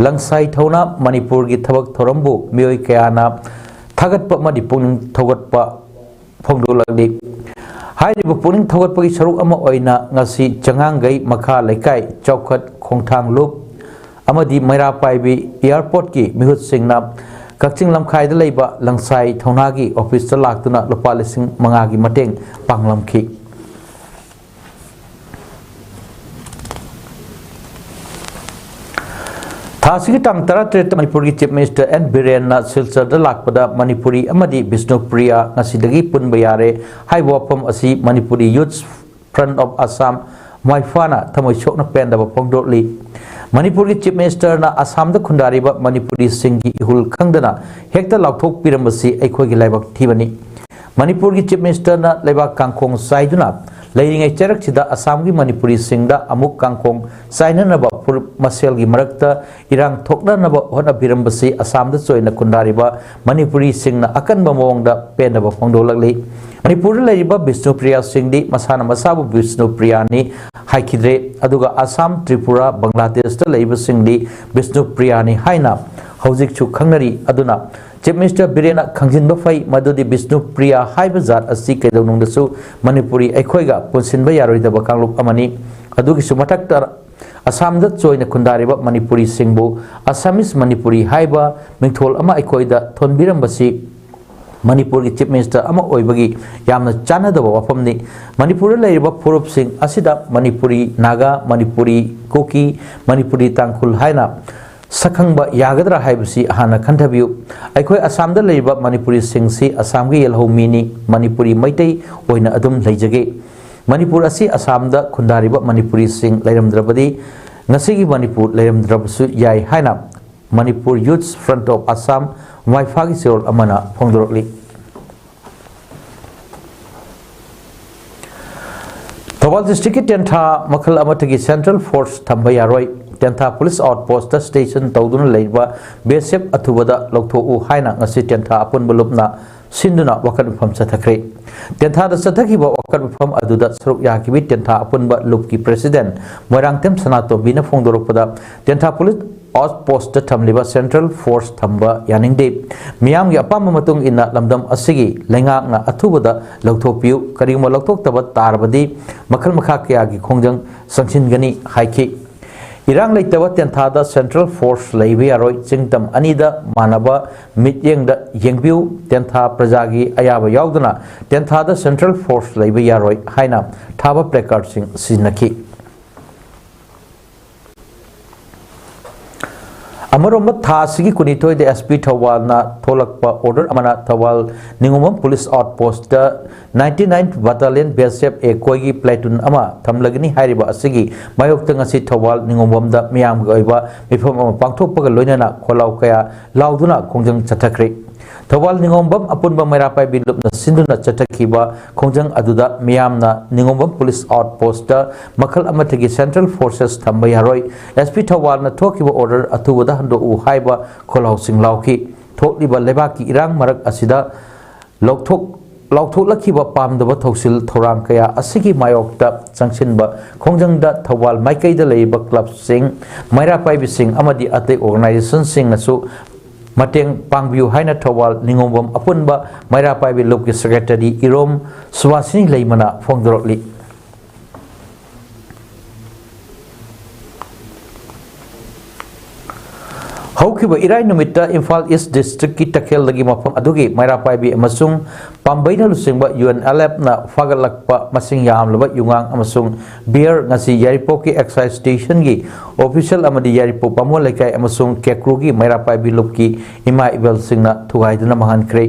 ꯂꯪꯁꯥꯏ ꯊꯧꯅꯥ ꯃꯅꯤꯄꯨꯔꯒꯤ ꯊꯕꯛ ꯊꯧꯔꯝꯕꯨ ꯃꯤꯑꯣꯏ ꯀꯌꯥꯅ ꯊꯥꯒꯠꯄ ꯑꯃꯗꯤ ꯄꯨꯛꯅꯤꯡ ꯊꯧꯒꯠꯄ ꯐꯣꯡꯗꯣꯛꯂꯛꯂꯤ꯫ ꯍꯥꯏꯔꯤꯕ ꯄꯨꯛꯅꯤꯡ ꯊꯧꯒꯠꯄꯒꯤ ꯁꯔꯨꯛ ꯑꯃ ꯑꯣꯏꯅ ꯉꯁꯤ ꯆꯉꯥꯡꯒꯩ ꯃꯈꯥ ꯂꯩꯀꯥꯏ, ꯆꯥꯎꯈꯠ ꯈꯣꯡꯊꯥꯡ ꯂꯨꯞ ꯑꯃꯗꯤ ꯃꯩꯔꯥ ꯄꯥꯏꯕꯤ airportꯀꯤ ꯃꯤꯍꯨꯠꯁꯤꯡꯅ ꯀꯛꯆꯤꯡ ꯂꯝꯈꯥꯏꯗ ꯂꯩꯕ ꯂꯪꯁꯥꯏ ꯊꯧꯅꯥꯒꯤ officeꯇ ꯂꯥꯛꯇꯨꯅ ꯂꯨꯄꯥ ꯂꯤꯁꯤꯡ ꯃꯉꯥꯒꯤ ꯃꯇꯦꯡ ꯄꯥꯡꯂꯝꯈꯤ꯫ ꯊꯥ ꯑꯁꯤꯒꯤ ꯇꯥꯡ ꯇꯔꯥꯇꯔꯦꯠꯇ ꯃꯅꯤꯄꯨꯔꯒꯤ Chief Minister N ꯕꯤꯔꯦꯟꯅ ꯁꯤꯜꯆꯔꯗ ꯂꯥꯛꯄꯗ ꯃꯅꯤꯄꯨꯔꯤ ꯑꯃꯗꯤ ꯕꯤꯁꯅꯨꯄ꯭ꯔꯤꯌꯥ ꯉꯁꯤꯗꯒꯤ ꯄꯨꯟꯕ ꯌꯥꯔꯦ ꯍꯥꯏꯕ ꯋꯥꯐꯝ ꯑꯁꯤ Manipuri Youth Front of Assam, ꯃꯥꯏꯐꯥꯅ ꯊꯃꯣꯏ ꯁꯣꯛꯅ ꯄꯦꯟꯗꯕ ꯐꯣꯡꯗꯣꯛꯂꯤ꯫ ꯃꯅꯤꯄꯨꯔꯒꯤ Chief Ministerꯅ ꯑꯁꯥꯝꯗ ꯈꯨꯟꯗꯥꯔꯤꯕ ꯃꯅꯤꯄꯨꯔꯤꯁꯤꯡꯒꯤ ꯏꯍꯨꯜ ꯈꯪꯗꯅ ꯍꯦꯛꯇ ꯂꯥꯎꯊꯣꯛꯄꯤꯔꯝꯕꯁꯤ ꯑꯩꯈꯣꯏꯒꯤ ꯂꯥꯏꯕꯛ ꯊꯤꯕꯅꯤ꯫ ꯃꯅꯤꯄꯨꯔꯒꯤ Chief Ministerꯅ ꯂꯩꯕꯥꯛ ꯀꯥꯡꯈꯣꯡ ꯆꯥꯏꯗꯨꯅ ꯂꯩꯔꯤꯉꯩ ꯆꯩꯔꯛꯁꯤꯗ ꯑꯁꯥꯝꯒꯤ ꯃꯅꯤꯄꯨꯔꯤꯁꯤꯡꯗ ꯑꯃꯨꯛ ꯀꯥꯡꯈꯣꯡ ꯆꯥꯏꯅꯅꯕ ꯐꯨꯔꯨꯞ ꯃꯁꯦꯜꯒꯤ ꯃꯔꯛꯇ ꯏꯔꯥꯡ ꯊꯣꯛꯅꯅꯕ ꯍꯣꯠꯅꯕꯤꯔꯝꯕꯁꯤ ꯑꯁꯥꯝꯗ ꯆꯣꯏꯅ ꯈꯨꯟꯗꯥꯔꯤꯕ ꯃꯅꯤꯄꯨꯔꯤꯁꯤꯡꯅ ꯑꯀꯟꯕ ꯃꯑꯣꯡꯗ ꯄꯦꯟꯗꯕ ꯐꯣꯡꯗꯣꯛꯂꯛꯂꯤ꯫ ꯃꯅꯤꯄꯨꯔꯗ ꯂꯩꯔꯤꯕ ꯕꯤꯁꯅꯨꯄ꯭ꯔꯤꯌꯥꯁꯤꯡꯗꯤ ꯃꯁꯥꯅ ꯃꯁꯥꯕꯨ ꯕꯤꯁꯅꯨꯄ꯭ꯔꯤꯌꯥꯅꯤ ꯍꯥꯏꯈꯤꯗ꯭ꯔꯦ, ꯑꯗꯨꯒ ꯑꯁꯥꯝ, ꯇ꯭ꯔꯤꯄꯨꯔꯥ, ꯕꯪꯒ꯭ꯂꯥꯗꯦꯁꯇ ꯂꯩꯕꯁꯤꯡꯗꯤ ꯕꯤꯁꯅꯨꯄ꯭ꯔꯤꯌꯥꯅꯤ ꯍꯥꯏꯅ ꯍꯧꯖꯤꯛꯁꯨ ꯈꯪꯅꯔꯤ꯫ ꯑꯗꯨꯅ Chief Minister ꯕꯤꯔꯦꯟꯅ ꯈꯪꯖꯤꯟꯕ ꯐꯩ, ꯃꯗꯨꯗꯤ ꯕꯤꯁꯅꯨꯄ꯭ꯔꯤꯌꯥ ꯍꯥꯏꯕ ꯖꯥꯠ ꯑꯁꯤ ꯀꯩꯗꯧꯅꯨꯡꯗꯁꯨ ꯃꯅꯤꯄꯨꯔꯤ ꯑꯩꯈꯣꯏꯒ ꯄꯨꯟꯁꯤꯟꯕ ꯌꯥꯔꯣꯏꯗꯕ ꯀꯥꯡꯂꯨꯞ ꯑꯃꯅꯤ꯫ ꯑꯗꯨꯒꯤꯁꯨ ꯃꯊꯛꯇ ꯑꯁꯥꯝꯗ ꯆꯣꯏꯅ ꯈꯨꯟꯗꯥꯔꯤꯕ ꯃꯅꯤꯄꯨꯔꯤꯁꯤꯡꯕꯨ ꯑꯁꯥꯃꯤꯁ ꯃꯅꯤꯄꯨꯔꯤ ꯍꯥꯏꯕ ꯃꯤꯡꯊꯣꯜ ꯑꯃ ꯑꯩꯈꯣꯏꯗ ꯊꯣꯟꯕꯤꯔꯝꯕꯁꯤ ꯃꯅꯤꯄꯨꯔꯒꯤ Chief Minister ꯑꯃ ꯑꯣꯏꯕꯒꯤ ꯌꯥꯝꯅ ꯆꯥꯟꯅꯗꯕ ꯋꯥꯐꯝꯅꯤ꯫ ꯃꯅꯤꯄꯨꯔꯗ ꯂꯩꯔꯤꯕ ꯐꯨꯔꯨꯞꯁꯤꯡ ꯑꯁꯤꯗ ꯃꯅꯤꯄꯨꯔꯤ ꯅꯥꯒꯥ, ꯃꯅꯤꯄꯨꯔꯤ ꯀꯨꯀꯤ, ꯃꯅꯤꯄꯨꯔꯤ ꯇꯥꯡꯈꯨꯜ ꯍꯥꯏꯅ ꯁꯛꯈꯪꯕ ꯌꯥꯒꯗ꯭ꯔꯥ ꯍꯥꯏꯕꯁꯤ ꯍꯥꯟꯅ ꯈꯟꯊꯕꯤꯌꯨ꯫ ꯑꯩꯈꯣꯏ ꯑꯁꯥꯝꯗ ꯂꯩꯔꯤꯕ ꯃꯅꯤꯄꯨꯔꯤꯁꯤꯡꯁꯤ ꯑꯁꯥꯝꯒꯤ ꯌꯦꯜꯍꯧꯃꯤꯅꯤ, ꯃꯅꯤꯄꯨꯔꯤ ꯃꯩꯇꯩ ꯑꯣꯏꯅ ꯑꯗꯨꯝ ꯂꯩꯖꯒꯦ꯫ ꯃꯅꯤꯄꯨꯔ ꯑꯁꯤ ꯑꯁꯥꯝꯗ ꯈꯨꯟꯗꯥꯔꯤꯕ ꯃꯅꯤꯄꯨꯔꯤꯁꯤꯡ ꯂꯩꯔꯝꯗ꯭ꯔꯕꯗꯤ ꯉꯁꯤꯒꯤ ꯃꯅꯤꯄꯨꯔ ꯂꯩꯔꯝꯗ꯭ꯔꯕꯁꯨ ꯌꯥꯏ ꯍꯥꯏꯅ Manipur Youth Front of Assam, ꯃꯥꯏꯐꯥꯒꯤ ꯆꯦꯔꯣꯜ ꯑꯃꯅ ꯐꯣꯡꯗꯣꯔꯛꯂꯤ꯫ ꯊꯧꯕꯥꯜ district ꯀꯤ ꯇꯦꯟꯊꯥ ꯃꯈꯜ ꯑꯃꯠꯇꯒꯤ central force ꯊꯝꯕ ꯌꯥꯔꯣꯏ꯫ ꯇꯦꯟꯊꯥ police outpost ꯇ station ꯇꯧꯗꯨꯅ ꯂꯩꯔꯤꯕ B S F ꯑꯊꯨꯕꯗ ꯂꯧꯊꯣꯛꯎ ꯍꯥꯏꯅ ꯉꯁꯤ ꯇꯦꯟꯊꯥ ꯑꯄꯨꯟꯕ ꯂꯨꯞꯅ ꯁꯤꯟꯗꯨꯅ ꯋꯥꯀꯠ ꯃꯤꯐꯝ ꯆꯠꯊꯈ꯭ꯔꯦ꯫ ꯇꯦꯟꯊꯥꯗ ꯆꯠꯊꯈꯤꯕ ꯋꯥꯀꯠ ꯃꯤꯐꯝ ꯑꯗꯨꯗ ꯁꯔꯨꯛ ꯌꯥꯈꯤꯕꯤ ꯇꯦꯟꯊꯥ ꯑꯄꯨꯟꯕ ꯂꯨꯞꯀꯤ president ꯃꯣꯏꯔꯥꯡꯊꯦꯝ ꯁꯅꯥꯇꯣꯝꯕꯤꯅ ꯐꯣꯡꯗꯣꯔꯛꯄꯗ, ꯇꯦꯟꯊꯥ police outpost ꯇ ꯊꯝꯂꯤꯕ central force ꯊꯝꯕ ꯌꯥꯅꯤꯡꯗꯦ꯫ ꯃꯤꯌꯥꯝꯒꯤ ꯑꯄꯥꯝꯕ ꯃꯇꯨꯡ ꯏꯟꯅ ꯂꯝꯗꯝ ꯑꯁꯤꯒꯤ ꯂꯩꯉꯥꯛꯅ ꯑꯊꯨꯕꯗ ꯂꯧꯊꯣꯛꯄꯤꯌꯨ꯫ ꯀꯔꯤꯒꯨꯝꯕ ꯂꯧꯊꯣꯛꯇꯕ ꯇꯥꯔꯕꯗꯤ ꯃꯈꯜ ꯃꯈꯥ ꯀꯌꯥꯒꯤ ꯈꯣꯡꯖꯪ ꯆꯪꯁꯤꯟꯒꯅꯤ ꯍꯥꯏꯈꯤ꯫ ꯏꯔꯥꯡ ꯂꯩꯇꯕ ꯇꯦꯟꯊꯥꯗ central force ꯂꯩꯕ ꯌꯥꯔꯣꯏ꯫ ꯆꯤꯡ ꯇꯝ ꯑꯅꯤꯗ ꯃꯥꯟꯅꯕ ꯃꯤꯠꯌꯦꯡꯗ ꯌꯦꯡꯕꯤꯌꯨ꯫ ꯇꯦꯟꯊꯥ ꯄ꯭ꯔꯖꯥꯒꯤ ꯑꯌꯥꯕ ꯌꯥꯎꯗꯅ ꯇꯦꯟꯊꯥꯗ central force ꯂꯩꯕ ꯌꯥꯔꯣꯏ ꯍꯥꯏꯅ ꯊꯥꯕ placard ꯁꯤꯡ ꯁꯤꯖꯤꯟꯅꯈꯤ꯫ ꯑꯃꯔꯣꯝꯗ, ꯊꯥ ꯑꯁꯤꯒꯤ ꯀꯨꯟꯅꯤꯊꯣꯏꯗ S P ꯊꯧꯕꯥꯜꯅ ꯊꯣꯛꯂꯛꯄ order ꯑꯃꯅ ꯊꯧꯕꯥꯜ ꯅꯤꯉꯣꯝꯕꯝ police outpost ꯇ ninety-ninth Battalion B S F A ꯀꯣꯏꯒꯤ platoon ꯑꯃ ꯊꯝꯂꯒꯅꯤ ꯍꯥꯏꯔꯤꯕ ꯑꯁꯤꯒꯤ ꯃꯥꯌꯣꯛꯇ ꯉꯁꯤ ꯊꯧꯕꯥꯜ ꯅꯤꯉꯣꯝꯕꯝꯗ ꯃꯤꯌꯥꯝꯒꯤ ꯑꯣꯏꯕ ꯃꯤꯐꯝ ꯑꯃ ꯄꯥꯡꯊꯣꯛꯄꯒ ꯂꯣꯏꯅꯅ ꯈꯣꯜꯂꯥꯎ ꯀꯌꯥ ꯂꯥꯎꯗꯨꯅ ꯈꯣꯡꯖꯪ ꯆꯠꯊꯈ꯭ꯔꯦ꯫ ꯊꯧꯕꯥꯜ ꯅꯤꯉꯣꯝꯕꯝ ꯑꯄꯨꯟꯕ ꯃꯩꯔꯥ ꯄꯥꯏꯕꯤ ꯂꯨꯞꯅ ꯁꯤꯟꯗꯨꯅ ꯆꯠꯊꯈꯤꯕ ꯈꯣꯡꯖꯪ ꯑꯗꯨꯗ ꯃꯤꯌꯥꯝꯅ ꯅꯤꯉꯣꯝꯕꯝ police outpost ꯇ ꯃꯈꯜ ꯑꯃꯠꯇꯒꯤ central forces ꯊꯝꯕ ꯌꯥꯔꯣꯏ, S P ꯊꯧꯕꯥꯜꯅ ꯊꯣꯛꯈꯤꯕ order ꯑꯊꯨꯕꯗ ꯍꯟꯗꯣꯛꯎ ꯍꯥꯏꯕ ꯈꯣꯜꯂꯥꯎꯁꯤꯡ ꯂꯥꯎꯈꯤ꯫ ꯊꯣꯛꯂꯤꯕ ꯂꯩꯕꯥꯛꯀꯤ ꯏꯔꯥꯡ ꯃꯔꯛ ꯑꯁꯤꯗ ꯂꯧꯊꯣꯛ-, ꯂꯥꯎꯊꯣꯛꯂꯛꯈꯤꯕ ꯄꯥꯝꯗꯕ ꯊꯧꯁꯤꯜ ꯊꯧꯔꯥꯡ ꯀꯌꯥ ꯑꯁꯤꯒꯤ ꯃꯥꯌꯣꯛꯇ ꯆꯪꯁꯤꯟꯕ ꯈꯣꯡꯖꯪꯗ ꯊꯧꯕꯥꯜ ꯃꯥꯏꯀꯩꯗ ꯂꯩꯔꯤꯕ club ꯁꯤꯡ, ꯃꯩꯔꯥ ꯄꯥꯏꯕꯤꯁꯤꯡ ꯑꯃꯗꯤ ꯑꯇꯩ organization ꯁꯤꯡꯅꯁꯨ ꯃꯇꯦꯡ ꯄꯥꯡꯕꯤꯌꯨ ꯍꯥꯏꯅ ꯊꯧꯕꯥꯜ ꯅꯤꯉꯣꯝꯕꯝ ꯑꯄꯨꯟꯕ ꯃꯩꯔꯥ ꯄꯥꯏꯕꯤ ꯂꯨꯞꯀꯤ secretary ꯏꯔꯣꯝ ꯁꯨꯕꯥꯁꯤꯅꯤ ꯂꯩꯃꯅ ꯐꯣꯡꯗꯣꯔꯛꯂꯤ꯫ ꯍꯧꯈꯤꯕ ꯏꯔꯥꯏ ꯅꯨꯃꯤꯠꯇ ꯏꯝꯐꯥꯜ ꯏꯁ ꯗꯤꯁꯇ꯭ꯔꯤꯛꯀꯤ ꯇꯈꯦꯜꯗꯒꯤ ꯃꯐꯝ ꯑꯗꯨꯒꯤ ꯃꯩꯔꯥ ꯄꯥꯏꯕꯤ ꯑꯃꯁꯨꯡ ꯄꯥꯝꯕꯩꯅ ꯂꯨꯆꯤꯡꯕ ꯌꯨ ꯑꯦꯟ ꯑꯦꯜ ꯑꯦꯐꯅ ꯐꯥꯒꯠꯂꯛꯄ ꯃꯁꯤꯡ ꯌꯥꯝꯂꯕ ꯌꯨꯉꯥꯡ ꯑꯃꯁꯨꯡ ꯕꯤꯌꯔ ꯉꯁꯤ ꯌꯥꯏꯔꯤꯄꯣꯛꯀꯤ ꯑꯦꯛꯁꯥꯏꯖ ꯁ꯭ꯇꯦꯁꯟꯒꯤ ꯑꯣꯐꯤꯁꯤꯌꯦꯜ ꯑꯃꯗꯤ ꯌꯥꯏꯔꯤꯄꯣꯛ ꯕꯥꯃꯣꯟ ꯂꯩꯀꯥꯏ ꯑꯃꯁꯨꯡ ꯀꯦꯀ꯭ꯔꯨꯒꯤ ꯃꯩꯔꯥ ꯄꯥꯏꯕꯤ ꯂꯨꯞꯀꯤ ꯏꯃꯥ ꯏꯕꯦꯜꯁꯤꯡꯅ ꯊꯨꯒꯥꯏꯗꯨꯅ ꯃꯥꯡꯍꯟꯈ꯭ꯔꯦ꯫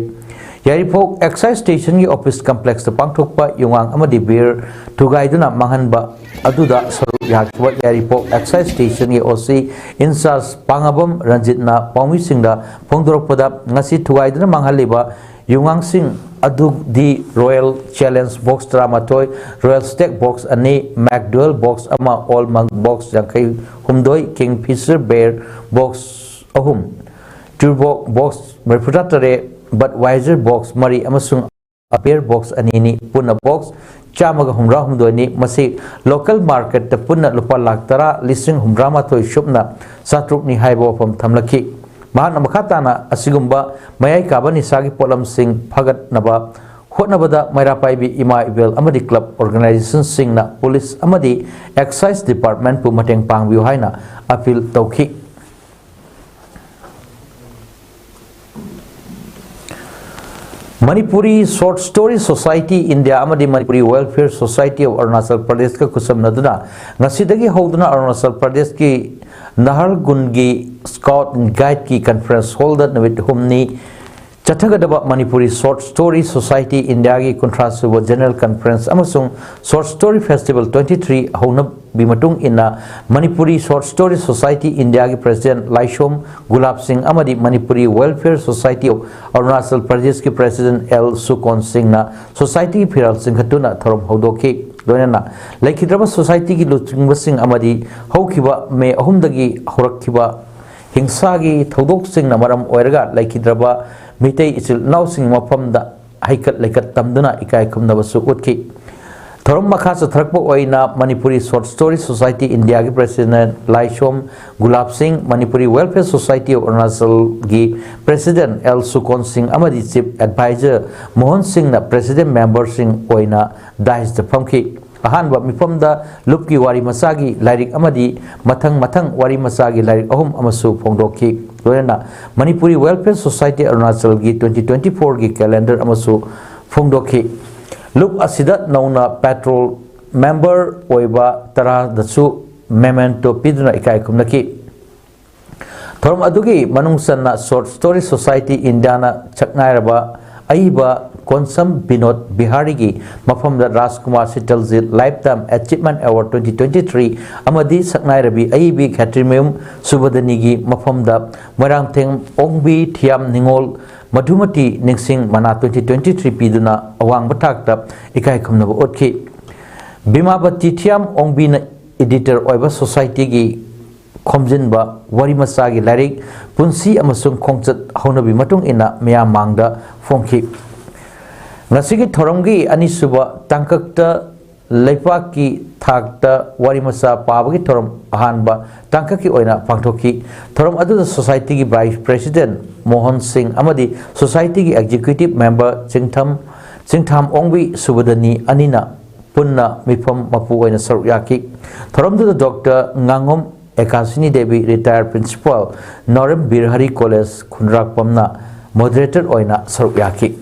ꯌꯥꯏꯔꯤꯄꯣꯛ ꯑꯦꯛꯁꯥꯏꯖ ꯁ꯭ꯇꯦꯁꯟꯒꯤ ꯑꯣꯐꯤꯁ ꯀꯝꯄ꯭ꯂꯦꯛꯁꯇ ꯄꯥꯡꯊꯣꯛꯄ ꯌꯨꯉꯥꯡ ꯑꯃꯗꯤ ꯕꯤꯌꯔ ꯊꯨꯒꯥꯏꯗꯨꯅ ꯃꯥꯡꯍꯟꯕ ꯑꯗꯨꯗ ꯁꯔꯨꯛ ꯌꯥꯈꯤꯕ ꯌꯥꯏꯔꯤꯄꯣꯛ ꯑꯦꯛꯁꯥꯏꯖ ꯁ꯭ꯇꯦꯁꯟꯒꯤ ꯑꯣ ꯁꯤ ꯏꯟꯆꯥꯔꯖ ꯄꯥꯉꯥꯕꯝ ꯔꯟꯖꯤꯠꯅ ꯄꯥꯎꯃꯤꯁꯤꯡꯗ ꯐꯣꯡꯗꯣꯔꯛꯄꯗ, ꯉꯁꯤ ꯊꯨꯒꯥꯏꯗꯨꯅ ꯃꯥꯡꯍꯜꯂꯤꯕ ꯌꯨꯉꯥꯡꯁꯤꯡ ꯑꯗꯨꯗꯤ ꯔꯣꯌꯦꯜ ꯆꯦꯂꯦꯟꯖ ꯕꯣꯛꯁ ꯇꯔꯥꯃꯥꯊꯣꯏ, ꯔꯣꯌꯦꯜ ꯁ꯭ꯇꯦꯛ ꯕꯣꯛꯁ ꯑꯅꯤ, ꯃꯦꯛꯗꯨꯋꯦꯜ ꯕꯣꯛꯁ ꯑꯃ, ꯑꯣꯜ ꯃꯪ ꯕꯣꯛꯁ ꯌꯥꯡꯈꯩ ꯍꯨꯝꯗꯣꯏ, ꯀꯤꯡ ꯐꯤꯁꯔ ꯕꯤꯌꯔ ꯕꯣꯛꯁ ꯑꯍꯨꯝ, ꯇ꯭ꯔꯨꯕꯣꯛ ꯕꯣꯛꯁ ꯃꯔꯤꯐꯨꯇꯔꯥ ꯇꯔꯦꯠ, ꯕꯗꯋꯥꯏꯖꯔ ꯕꯣꯛꯁ ꯃꯔꯤ ꯑꯃꯁꯨꯡ ꯑꯕꯤꯌꯔ ꯕꯣꯛꯁ ꯑꯅꯤꯅꯤ꯫ ꯄꯨꯟꯅ ꯕꯣꯛꯁ ꯆꯥꯝꯃꯒ ꯍꯨꯝꯗ꯭ꯔꯥ ꯍꯨꯝꯗꯣꯏꯅꯤ꯫ ꯃꯁꯤ ꯂꯣꯀꯦꯜ ꯃꯥꯔꯀꯦꯠꯇ ꯄꯨꯟꯅ ꯂꯨꯄꯥ ꯂꯥꯈ ꯇꯔꯥ ꯂꯤꯁꯤꯡ ꯍꯨꯝꯗ꯭ꯔꯥ ꯃꯥꯊꯣꯏ ꯁꯨꯞꯅ ꯆꯥꯇ꯭ꯔꯨꯛꯅꯤ ꯍꯥꯏꯕ ꯋꯥꯐꯝ ꯊꯝꯂꯛꯈꯤ꯫ ꯃꯍꯥꯛꯅ ꯃꯈꯥ ꯇꯥꯅ ꯑꯁꯤꯒꯨꯝꯕ ꯃꯌꯥꯏ ꯀꯥꯕ ꯅꯤꯁꯥꯒꯤ ꯄꯣꯠꯂꯝꯁꯤꯡ ꯐꯒꯠꯅꯕ ꯍꯣꯠꯅꯕꯗ ꯃꯩꯔꯥ ꯄꯥꯏꯕꯤ ꯏꯃꯥ ꯏꯕꯦꯜ ꯑꯃꯗꯤ ꯀ꯭ꯂꯕ ꯑꯣꯔꯒꯅꯥꯏꯖꯦꯁꯟꯁꯤꯡꯅ ꯄꯨꯂꯤꯁ ꯑꯃꯗꯤ ꯑꯦꯛꯁꯥꯏꯖ ꯗꯤꯄꯥꯔꯠꯃꯦꯟꯠꯄꯨ ꯃꯇꯦꯡ ꯄꯥꯡꯕꯤꯌꯨ ꯍꯥꯏꯅ ꯑꯄꯤꯜ ꯇꯧꯈꯤ꯫ Manipuri short story society India ꯑꯃꯗꯤ Manipuri welfare society of Arunachal ꯄ꯭ꯔꯗꯦꯁꯀ ꯈꯨꯠꯁꯝꯅꯗꯨꯅ ꯉꯁꯤꯗꯒꯤ ꯍꯧꯗꯨꯅ ꯑꯔꯨꯅꯥꯆꯜ ꯄ꯭ꯔꯗꯦꯁꯀꯤ ꯅꯍꯔꯒꯨꯟꯒꯤ ꯁ꯭ꯀꯥꯎꯠ ꯒꯥꯏꯗꯀꯤ ꯀꯟꯐꯔꯦꯟꯁ ꯍꯣꯜꯗ ꯅꯨꯃꯤꯠ ꯍꯨꯝꯅꯤ ꯆꯠꯊꯒꯗꯕ ꯃꯅꯤꯄꯨꯔꯤ ꯁꯣꯔꯠ ꯁ꯭ꯇꯣꯔꯤ ꯁꯣꯁꯥꯏꯇꯤ ꯏꯟꯗꯤꯌꯥꯒꯤ ꯀꯨꯟꯊ꯭ꯔꯥ ꯁꯨꯕ ꯖꯦꯅꯔꯦꯜ ꯀꯟꯐꯔꯦꯟꯁ ꯑꯃꯁꯨꯡ short story festival twenty three ꯍꯧꯅꯕꯤ ꯃꯇꯨꯡ ꯏꯟꯅ ꯃꯅꯤꯄꯨꯔꯤ ꯁꯣꯔꯠ ꯁ꯭ꯇꯣꯔꯤ ꯁꯣꯁꯥꯏꯇꯤ ꯏꯟꯗꯤꯌꯥꯒꯤ ꯄ꯭ꯔꯁꯤꯗꯦꯟꯠ ꯂꯥꯏꯁꯣꯝ ꯒꯨꯂꯥꯞ ꯁꯤꯡ ꯑꯃꯗꯤ Manipuri welfare society of Arunachal ꯄ꯭ꯔꯗꯦꯁꯀꯤ ꯄ꯭ꯔꯁꯤꯗꯦꯟꯠ ꯑꯦꯜ ꯁꯨꯀꯣꯟ ꯁꯤꯡꯅ ꯁꯣꯁꯥꯏꯇꯤꯒꯤ ꯐꯤꯔꯥꯜ ꯆꯤꯡꯈꯠꯇꯨꯅ ꯊꯧꯔꯝ ꯍꯧꯗꯣꯛꯈꯤ꯫ ꯂꯣꯏꯅꯅ ꯂꯩꯈꯤꯗ꯭ꯔꯕ ꯁꯣꯁꯥꯏꯇꯤꯒꯤ ꯂꯨꯆꯤꯡꯕꯁꯤꯡ ꯑꯃꯗꯤ ꯍꯧꯈꯤꯕ ꯃꯦ ꯑꯍꯨꯝꯗꯒꯤ ꯍꯧꯔꯛꯈꯤꯕ ꯍꯤꯡꯁꯥꯒꯤ ꯊꯧꯗꯣꯛꯁꯤꯡꯅ ꯃꯔꯝ ꯑꯣꯏꯔꯒ ꯂꯩꯈꯤꯗ꯭ꯔꯕ ꯃꯤꯇꯩ ꯏꯆꯤꯜ ꯏꯅꯥꯎꯁꯤꯡ ꯃꯐꯝꯗ ꯍꯩꯀꯠ ꯂꯩꯀꯠ ꯇꯝꯗꯨꯅ ꯏꯀꯥꯏ ꯈꯨꯝꯅꯕꯁꯨ ꯎꯠꯈꯤ꯫ ꯊꯧꯔꯝ ꯃꯈꯥ ꯆꯠꯊꯔꯛꯄ ꯑꯣꯏꯅ ꯃꯅꯤꯄꯨꯔꯤ ꯁꯣꯔꯠ ꯁ꯭ꯇꯣꯔꯤ ꯁꯣꯁꯥꯏꯇꯤ ꯏꯟꯗꯤꯌꯥꯒꯤ president Laisom Gulap Singh, Manipuri welfare society of ꯑꯔꯨꯅꯥꯆꯜꯒꯤ ꯄ꯭ꯔꯁꯤꯗꯦꯟꯠ ꯑꯦꯜ ꯁꯨꯀꯣꯟ ꯁꯤꯡ ꯑꯃꯗꯤ ꯆꯤꯐ ꯑꯦꯗꯚꯥꯏꯖꯔ ꯃꯣꯍꯟ ꯁꯤꯡꯅ ꯄ꯭ꯔꯁꯤꯗꯦꯟꯠ ꯃꯦꯝꯕꯔꯁꯤꯡ ꯑꯣꯏꯅ ꯗꯥꯏꯁꯇ ꯐꯝꯈꯤ꯫ ꯑꯍꯥꯟꯕ ꯃꯤꯐꯝꯗ ꯂꯨꯞꯀꯤ ꯋꯥꯔꯤ ꯃꯆꯥꯒꯤ ꯂꯥꯏꯔꯤꯛ ꯑꯃꯗꯤ ꯃꯊꯪ ꯃꯊꯪ ꯋꯥꯔꯤ ꯃꯆꯥꯒꯤ ꯂꯥꯏꯔꯤꯛ ꯑꯍꯨꯝ ꯑꯃꯁꯨ ꯐꯣꯡꯗꯣꯛꯈꯤ꯫ ꯂꯣꯏꯅꯅ ꯃꯅꯤꯄꯨꯔꯤ ꯋꯦꯜꯐꯤꯌꯔ ꯁꯣꯁꯥꯏꯇꯤ ꯑꯔꯨꯅꯥꯆꯜꯒꯤ ꯇ꯭ꯋꯦꯟꯇꯤ ꯇ꯭ꯋꯦꯟꯇꯤ ꯐꯣꯔꯒꯤ ꯀꯦꯂꯦꯟꯗꯔ ꯑꯃꯁꯨ ꯐꯣꯡꯗꯣꯛꯈꯤ꯫ ꯂꯨꯞ ꯑꯁꯤꯗ ꯅꯧꯅ ꯄꯦꯇ꯭ꯔꯣꯜ ꯃꯦꯝꯕꯔ ꯑꯣꯏꯕ ꯇꯔꯥꯗꯁꯨ ꯃꯦꯃꯦꯟꯇꯣ ꯄꯤꯗꯨꯅ ꯏꯀꯥꯏ ꯈꯨꯝꯅꯈꯤ꯫ ꯊꯧꯔꯝ ꯑꯗꯨꯒꯤ ꯃꯅꯨꯡ ꯆꯟꯅ ꯁꯣꯔꯠ ꯁ꯭ꯇꯣꯔꯤ ꯁꯣꯁꯥꯏꯇꯤ ꯏꯟꯗꯤꯌꯥꯅ ꯁꯛꯅꯥꯏꯔꯕ ꯑꯏꯕ ꯀꯣꯟꯁꯝ ꯕꯤꯅꯣꯗ ꯕꯤꯍꯥꯔꯤꯒꯤ ꯃꯐꯝꯗ ꯔꯥꯖꯀꯨꯃꯥꯔ ꯁꯤꯇꯜꯖꯤꯠ ꯂꯥꯏꯐ ꯇꯥꯏꯝ ꯑꯦꯆꯤꯞꯃꯦꯟ ꯑꯦꯋꯥꯔꯗ ꯇ꯭ꯋꯦꯟꯇꯤ ꯇ꯭ꯋꯦꯟꯇꯤ ꯊ꯭ꯔꯤ ꯑꯃꯗꯤ ꯁꯛꯅꯥꯏꯔꯕꯤ ꯑꯏꯕꯤ ꯈꯦꯇ꯭ꯔꯤꯃꯌꯨꯝ ꯁꯨꯕꯗꯅꯤꯒꯤ ꯃꯐꯝꯗ ꯃꯣꯏꯔꯥꯡꯊꯦꯝ ꯑꯣꯡꯕꯤ ꯊꯤꯌꯥꯝ ꯅꯤꯉꯣꯜ ꯃꯙꯨꯃꯇꯤ ꯅꯤꯡꯁꯤꯡ ꯃꯅꯥ ꯇ꯭ꯋꯦꯟꯇꯤ ꯇ꯭ꯋꯦꯟꯇꯤ ꯊ꯭ꯔꯤ ꯄꯤꯗꯨꯅ ꯑꯋꯥꯡꯕ ꯊꯥꯛꯇ ꯏꯀꯥꯏ ꯈꯨꯝꯅꯕ ꯎꯠꯈꯤ꯫ ꯕꯤꯃꯥꯕꯇꯤ ꯊꯤꯌꯥꯝ ꯑꯣꯡꯕꯤꯅ ꯏꯗꯤꯇꯔ ꯑꯣꯏꯕ ꯁꯣꯁꯥꯏꯇꯤꯒꯤ ꯈꯣꯝꯖꯤꯟꯕ ꯋꯥꯔꯤ ꯃꯆꯥꯒꯤ ꯂꯥꯏꯔꯤꯛ ꯄꯨꯟꯁꯤ ꯑꯃꯁꯨꯡ ꯈꯣꯡꯆꯠ ꯍꯧꯅꯕꯤ ꯃꯇꯨꯡ ꯏꯟꯅ ꯃꯤꯌꯥꯝ ꯃꯥꯡꯗ ꯐꯣꯡꯈꯤ꯫ ꯉꯁꯤꯒꯤ ꯊꯧꯔꯝꯒꯤ ꯑꯅꯤꯁꯨꯕ ꯇꯥꯡꯀꯛꯇ ꯂꯩꯄꯥꯛꯀꯤ ꯊꯥꯛꯇ ꯋꯥꯔꯤ ꯃꯆꯥ ꯄꯥꯕꯒꯤ ꯊꯧꯔꯝ ꯑꯍꯥꯟꯕ ꯇꯥꯡꯀꯛꯀꯤ ꯑꯣꯏꯅ ꯄꯥꯡꯊꯣꯛꯈꯤ꯫ ꯊꯧꯔꯝ ꯑꯗꯨꯗ ꯁꯣꯁꯥꯏꯇꯤꯒꯤ ꯚꯥꯏꯁ ꯄ꯭ꯔꯦꯁꯤꯗꯦꯟꯠ ꯃꯣꯍꯟ ꯁꯤꯡ ꯑꯃꯗꯤ ꯁꯣꯁꯥꯏꯇꯤꯒꯤ ꯑꯦꯛꯖꯤꯀ꯭ꯌꯨꯇꯤꯚ ꯃꯦꯝꯕꯔ ꯆꯤꯡꯊꯝ, ꯆꯤꯡꯊꯥꯝ ꯑꯣꯡꯕꯤ ꯁꯨꯕꯗꯅꯤ ꯑꯅꯤꯅ ꯄꯨꯟꯅ ꯃꯤꯐꯝ ꯃꯄꯨ ꯑꯣꯏꯅ ꯁꯔꯨꯛ ꯌꯥꯈꯤ꯫ ꯊꯧꯔꯝꯗꯨꯗ ꯗꯣꯛꯇꯔ ꯉꯥꯉꯣꯝ Ekashini Devi, retired principal, Naorem Bir Hari college, ꯈꯨꯟꯗ꯭ꯔꯥꯛꯄꯝꯅ ꯃꯣꯗꯔꯦꯇꯔ ꯑꯣꯏꯅ ꯁꯔꯨꯛ ꯌꯥꯈꯤ꯫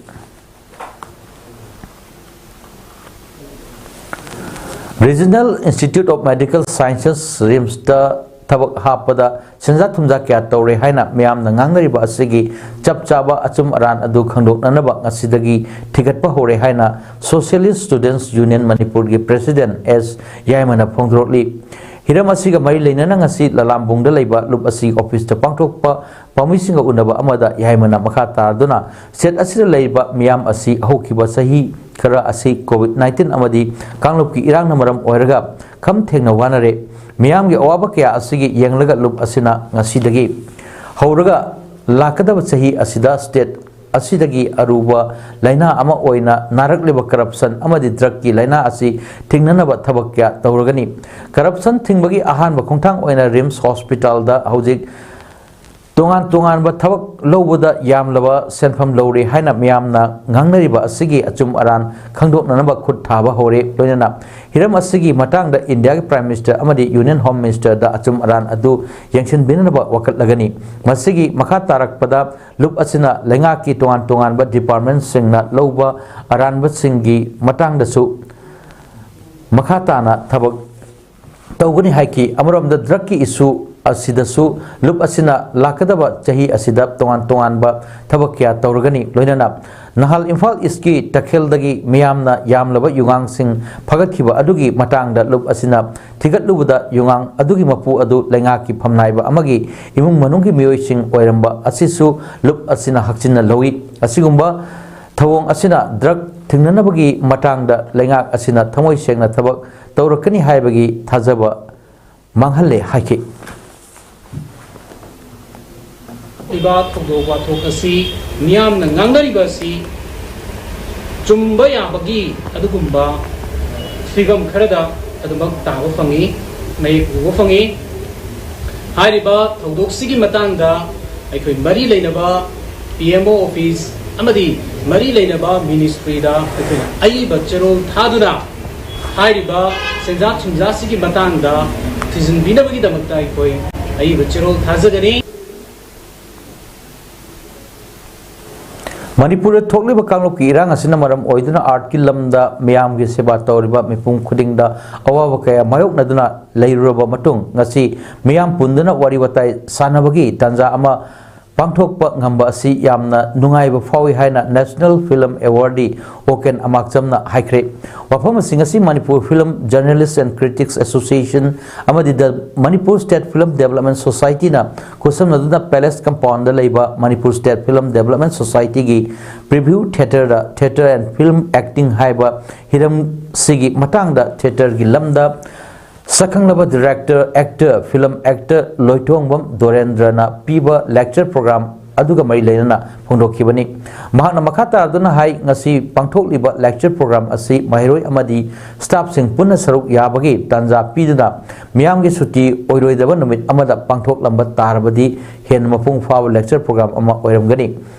Regional institute of medical sciences, ꯔꯤꯝꯁꯇ ꯊꯕꯛ ꯍꯥꯞꯄꯗ ꯁꯦꯟꯖꯥ ꯊꯨꯝꯖꯥ ꯀꯌꯥ ꯇꯧꯔꯦ ꯍꯥꯏꯅ ꯃꯤꯌꯥꯝꯅ ꯉꯥꯡꯅꯔꯤꯕ ꯑꯁꯤꯒꯤ ꯆꯞ ꯆꯥꯕ ꯑꯆꯨꯝ ꯑꯔꯥꯟ ꯑꯗꯨ ꯈꯪꯗꯣꯛꯅꯅꯕ ꯉꯁꯤꯗꯒꯤ ꯊꯤꯒꯠꯄ ꯍꯧꯔꯦ ꯍꯥꯏꯅ ꯁꯣꯁꯤꯌꯦꯂꯤꯁ ꯁ꯭ꯇꯨꯗꯦꯟꯠꯁ ꯌꯨꯅꯤꯌꯟ ꯃꯅꯤꯄꯨꯔꯒꯤ ꯄ꯭ꯔꯦꯁꯤꯗꯦꯟꯠ ꯑꯦꯁ ꯌꯥꯏꯃꯅ ꯐꯣꯡꯗꯣꯔꯛꯂꯤ꯫ ꯍꯤꯔꯝ ꯑꯁꯤꯒ ꯃꯔꯤ ꯂꯩꯅꯅ ꯉꯁꯤ ꯂꯂꯥꯝꯕꯨꯡꯗ ꯂꯩꯕ ꯂꯨꯞ ꯑꯁꯤ ꯑꯣꯐꯤꯁꯇ ꯄꯥꯡꯊꯣꯛꯄ ꯄꯥꯝꯕꯤꯁꯤꯡꯒ ꯎꯅꯕ ꯑꯃꯗ ꯌꯥꯏꯃꯅ ꯃꯈꯥ ꯇꯥꯗꯨꯅ ꯁ꯭ꯇꯦꯠ ꯑꯁꯤꯗ ꯂꯩꯔꯤꯕ ꯃꯤꯌꯥꯝ ꯑꯁꯤ ꯍꯧꯈꯤꯕ ꯆꯍꯤ ꯈꯔ ꯑꯁꯤ ꯀꯣꯚꯤꯗ ꯅꯥꯏꯟꯇꯤꯟ ꯑꯃꯗꯤ ꯀꯥꯡꯂꯨꯞꯀꯤ ꯏꯔꯥꯡꯅ ꯃꯔꯝ ꯑꯣꯏꯔꯒ ꯈꯝ ꯊꯦꯡꯅ ꯋꯥꯅꯔꯦ꯫ ꯃꯤꯌꯥꯝꯒꯤ ꯑꯋꯥꯕ ꯀꯌꯥ ꯑꯁꯤꯒꯤ ꯌꯦꯡꯂꯒ ꯂꯨꯞ ꯑꯁꯤꯅ ꯉꯁꯤꯗꯒꯤ ꯍꯧꯔꯒ ꯂꯥꯛꯀꯗꯕ ꯆꯍꯤ ꯑꯁꯤꯗ ꯁ꯭ꯇꯦꯠ ꯑꯁꯤꯗꯒꯤ ꯑꯔꯨꯕ ꯂꯥꯏꯅꯥ ꯑꯃ ꯑꯣꯏꯅ ꯅꯥꯔꯛꯂꯤꯕ ꯀꯔꯞꯁꯟ ꯑꯃꯗꯤ ꯗ꯭ꯔꯒꯀꯤ ꯂꯥꯏꯅꯥ ꯑꯁꯤ ꯊꯤꯡꯅꯅꯕ ꯊꯕꯛ ꯀꯌꯥ ꯇꯧꯔꯒꯅꯤ꯫ ꯀꯔꯞꯁꯟ ꯊꯤꯡꯕꯒꯤ ꯑꯍꯥꯟꯕ ꯈꯣꯡꯊꯥꯡ ꯑꯣꯏꯅ ꯔꯤꯝꯁ ꯍꯣꯁꯄꯤꯇꯥꯜꯗ ꯍꯧꯖꯤꯛ ꯇꯣꯉꯥꯟ ꯇꯣꯉꯥꯟꯕ ꯊꯕꯛ ꯂꯧꯕꯗ ꯌꯥꯝꯂꯕ ꯁꯦꯟꯐꯝ ꯂꯧꯔꯦ ꯍꯥꯏꯅ ꯃꯤꯌꯥꯝꯅ ꯉꯥꯡꯅꯔꯤꯕ ꯑꯁꯤꯒꯤ ꯑꯆꯨꯝ ꯑꯔꯥꯟ ꯈꯪꯗꯣꯛꯅꯅꯕ ꯈꯨꯠ ꯊꯥꯕ ꯍꯧꯔꯦ꯫ ꯂꯣꯏꯅꯅ ꯍꯤꯔꯝ ꯑꯁꯤꯒꯤ ꯃꯇꯥꯡꯗ ꯏꯟꯗꯤꯌꯥꯒꯤ Prime Minister ꯑꯃꯗꯤ Union Home Ministerꯗ ꯑꯆꯨꯝ ꯑꯔꯥꯟ ꯑꯗꯨ ꯌꯦꯡꯁꯤꯟꯕꯤꯅꯅꯕ ꯋꯥꯀꯠꯂꯒꯅꯤ꯫ ꯃꯁꯤꯒꯤ ꯃꯈꯥ ꯇꯥꯔꯛꯄꯗ ꯂꯨꯞ ꯑꯁꯤꯅ ꯂꯩꯉꯥꯛꯀꯤ ꯇꯣꯉꯥꯟ ꯇꯣꯉꯥꯟꯕ departmentꯁꯤꯡꯅ ꯂꯧꯕ ꯑꯔꯥꯟꯕꯁꯤꯡꯒꯤ ꯃꯇꯥꯡꯗꯁꯨ ꯃꯈꯥ ꯇꯥꯅ ꯊꯕꯛ ꯇꯧꯒꯅꯤ ꯍꯥꯏꯈꯤ꯫ ꯑꯃꯔꯣꯝꯗ drugꯀꯤ issue ꯑꯁꯤꯗꯁꯨ ꯂꯨꯞ ꯑꯁꯤꯅ ꯂꯥꯛꯀꯗꯕ ꯆꯍꯤ ꯑꯁꯤꯗ ꯇꯣꯉꯥꯟ ꯇꯣꯉꯥꯟꯕ ꯊꯕꯛ ꯀꯌꯥ ꯇꯧꯔꯒꯅꯤ꯫ ꯂꯣꯏꯅꯅ ꯅꯍꯥꯜ ꯏꯝꯐꯥꯜ ꯏꯁꯀꯤ ꯇꯈꯦꯜꯗꯒꯤ ꯃꯤꯌꯥꯝꯅ ꯌꯥꯝꯂꯕ ꯌꯨꯉꯥꯡꯁꯤꯡ ꯐꯒꯠꯈꯤꯕ ꯑꯗꯨꯒꯤ ꯃꯇꯥꯡꯗ ꯂꯨꯞ ꯑꯁꯤꯅ ꯊꯤꯒꯠꯂꯨꯕꯗ ꯌꯨꯉꯥꯡ ꯑꯗꯨꯒꯤ ꯃꯄꯨ ꯑꯗꯨ ꯂꯩꯉꯥꯛꯀꯤ ꯐꯝꯅꯥꯏꯕ ꯑꯃꯒꯤ ꯏꯃꯨꯡ ꯃꯅꯨꯡꯒꯤ ꯃꯤꯑꯣꯏꯁꯤꯡ ꯑꯣꯏꯔꯝꯕ ꯑꯁꯤꯁꯨ ꯂꯨꯞ ꯑꯁꯤꯅ ꯍꯛꯆꯤꯟꯅ ꯂꯧꯏ꯫ ꯑꯁꯤꯒꯨꯝꯕ ꯊꯧꯑꯣꯡ ꯑꯁꯤꯅ drug ꯊꯤꯡꯅꯅꯕꯒꯤ ꯃꯇꯥꯡꯗ ꯂꯩꯉꯥꯛ ꯑꯁꯤꯅ ꯊꯃꯣꯏ ꯁꯦꯡꯅ ꯊꯕꯛ ꯇꯧꯔꯛꯀꯅꯤ ꯍꯥꯏꯕꯒꯤ ꯊꯥꯖꯕ ꯃꯥꯡꯍꯜꯂꯦ ꯍꯥꯏꯈꯤ꯫ ꯊꯣꯛꯂꯤꯕ ꯊꯧꯗꯣꯛ ꯋꯥꯊꯣꯛ ꯑꯁꯤ ꯃꯤꯌꯥꯝꯅ ꯉꯥꯡꯅꯔꯤꯕ ꯑꯁꯤ ꯆꯨꯝꯕ ꯌꯥꯕꯒꯤ ꯑꯗꯨꯒꯨꯝꯕ ꯐꯤꯕꯝ ꯈꯔꯗ ꯑꯗꯨꯃꯛ ꯇꯥꯕ ꯐꯪꯏ, ꯃꯌꯦꯛ ꯎꯕ ꯐꯪꯏ꯫ ꯍꯥꯏꯔꯤꯕ ꯊꯧꯗꯣꯛꯁꯤꯒꯤ ꯃꯇꯥꯡꯗ ꯑꯩꯈꯣꯏ ꯃꯔꯤ ꯂꯩꯅꯕ P M O office ꯑꯃꯗꯤ ꯃꯔꯤ ꯂꯩꯅꯕ ministryꯗ ꯑꯩꯈꯣꯏꯅ ꯑꯏꯕ ꯆꯦꯔꯣꯜ ꯊꯥꯗꯨꯅ ꯍꯥꯏꯔꯤꯕ ꯁꯦꯟꯖꯥ ꯊꯨꯝꯖꯥꯁꯤꯒꯤ ꯃꯇꯥꯡꯗ ꯊꯤꯖꯤꯟꯕꯤꯅꯕꯒꯤꯗꯃꯛꯇ ꯑꯩꯈꯣꯏ ꯑꯏꯕ ꯆꯦꯔꯣꯜ ꯊꯥꯖꯒꯅꯤ꯫ ꯃꯅꯤꯄꯨꯔꯗ ꯊꯣꯛꯂꯤꯕ ꯀꯥꯡꯂꯨꯞꯀꯤ ꯏꯔꯥꯡ ꯑꯁꯤꯅ ꯃꯔꯝ ꯑꯣꯏꯗꯨꯅ artꯀꯤ ꯂꯝꯗ ꯃꯤꯌꯥꯝꯒꯤ ꯁꯦꯕꯥ ꯇꯧꯔꯤꯕ ꯃꯤꯄꯨꯝ ꯈꯨꯗꯤꯡꯗ ꯑꯋꯥꯕ ꯀꯌꯥ ꯃꯥꯌꯣꯛꯅꯗꯨꯅ ꯂꯩꯔꯨꯔꯕ ꯃꯇꯨꯡ, ꯉꯁꯤ ꯃꯤꯌꯥꯝ ꯄꯨꯟꯗꯨꯅ ꯋꯥꯔꯤ ꯋꯥꯇꯥꯏ ꯁꯥꯟꯅꯕꯒꯤ ꯇꯥꯟꯖꯥ ꯑꯃ ꯄꯥꯡꯊꯣꯛꯄ ꯉꯝꯕ ꯑꯁꯤ ꯌꯥꯝꯅ ꯅꯨꯡꯉꯥꯏꯕ ꯐꯥꯎꯏ ꯍꯥꯏꯅ National Film Awardee ꯑꯣꯀꯦꯟ ꯑꯃꯥꯛꯆꯝꯅ ꯍꯥꯏꯈ꯭ꯔꯦ꯫ ꯋꯥꯐꯝꯁꯤꯡ ꯑꯁꯤ Manipur Film Journalists and Critics Association ꯑꯃꯗꯤ The Manipur State Film Development Societyꯅ ꯈꯨꯠꯁꯝꯅꯗꯨꯅ Palace Compoundꯗ ꯂꯩꯕ Manipur State Film Development Societyꯒꯤ Preview Theatreꯗ Theatre and Film Acting ꯍꯥꯏꯕ ꯍꯤꯔꯝꯁꯤꯒꯤ ꯃꯇꯥꯡꯗ theatreꯒꯤ ꯂꯝꯗ ꯁꯛꯈꯪꯂꯕ director, actor, film actor ꯂꯣꯏꯇꯣꯡꯕꯝ ꯗꯣꯔꯦꯟꯗ꯭ꯔꯅ ꯄꯤꯕ lecture program ꯑꯗꯨꯒ ꯃꯔꯤ ꯂꯩꯅꯅ ꯐꯣꯡꯗꯣꯛꯈꯤꯕꯅꯤ꯫ ꯃꯍꯥꯛꯅ ꯃꯈꯥ ꯇꯥꯔꯗꯨꯅ ꯍꯥꯏ, ꯉꯁꯤ ꯄꯥꯡꯊꯣꯛꯂꯤꯕ lecture program ꯑꯁꯤ ꯃꯍꯩꯔꯣꯏ ꯑꯃꯗꯤ staffꯁꯤꯡ ꯄꯨꯟꯅ ꯁꯔꯨꯛ ꯌꯥꯕꯒꯤ ꯇꯥꯟꯖꯥ ꯄꯤꯗꯨꯅ ꯃꯤꯌꯥꯝꯒꯤ ꯁꯨꯇꯤ ꯑꯣꯏꯔꯣꯏꯗꯕ ꯅꯨꯃꯤꯠ ꯑꯃꯗ ꯄꯥꯡꯊꯣꯛꯂꯝꯕ ꯇꯥꯔꯕꯗꯤ ꯍꯦꯟꯅ ꯃꯄꯨꯡ ꯐꯥꯕ lecture program ꯑꯃ ꯑꯣꯏꯔꯝꯒꯅꯤ꯫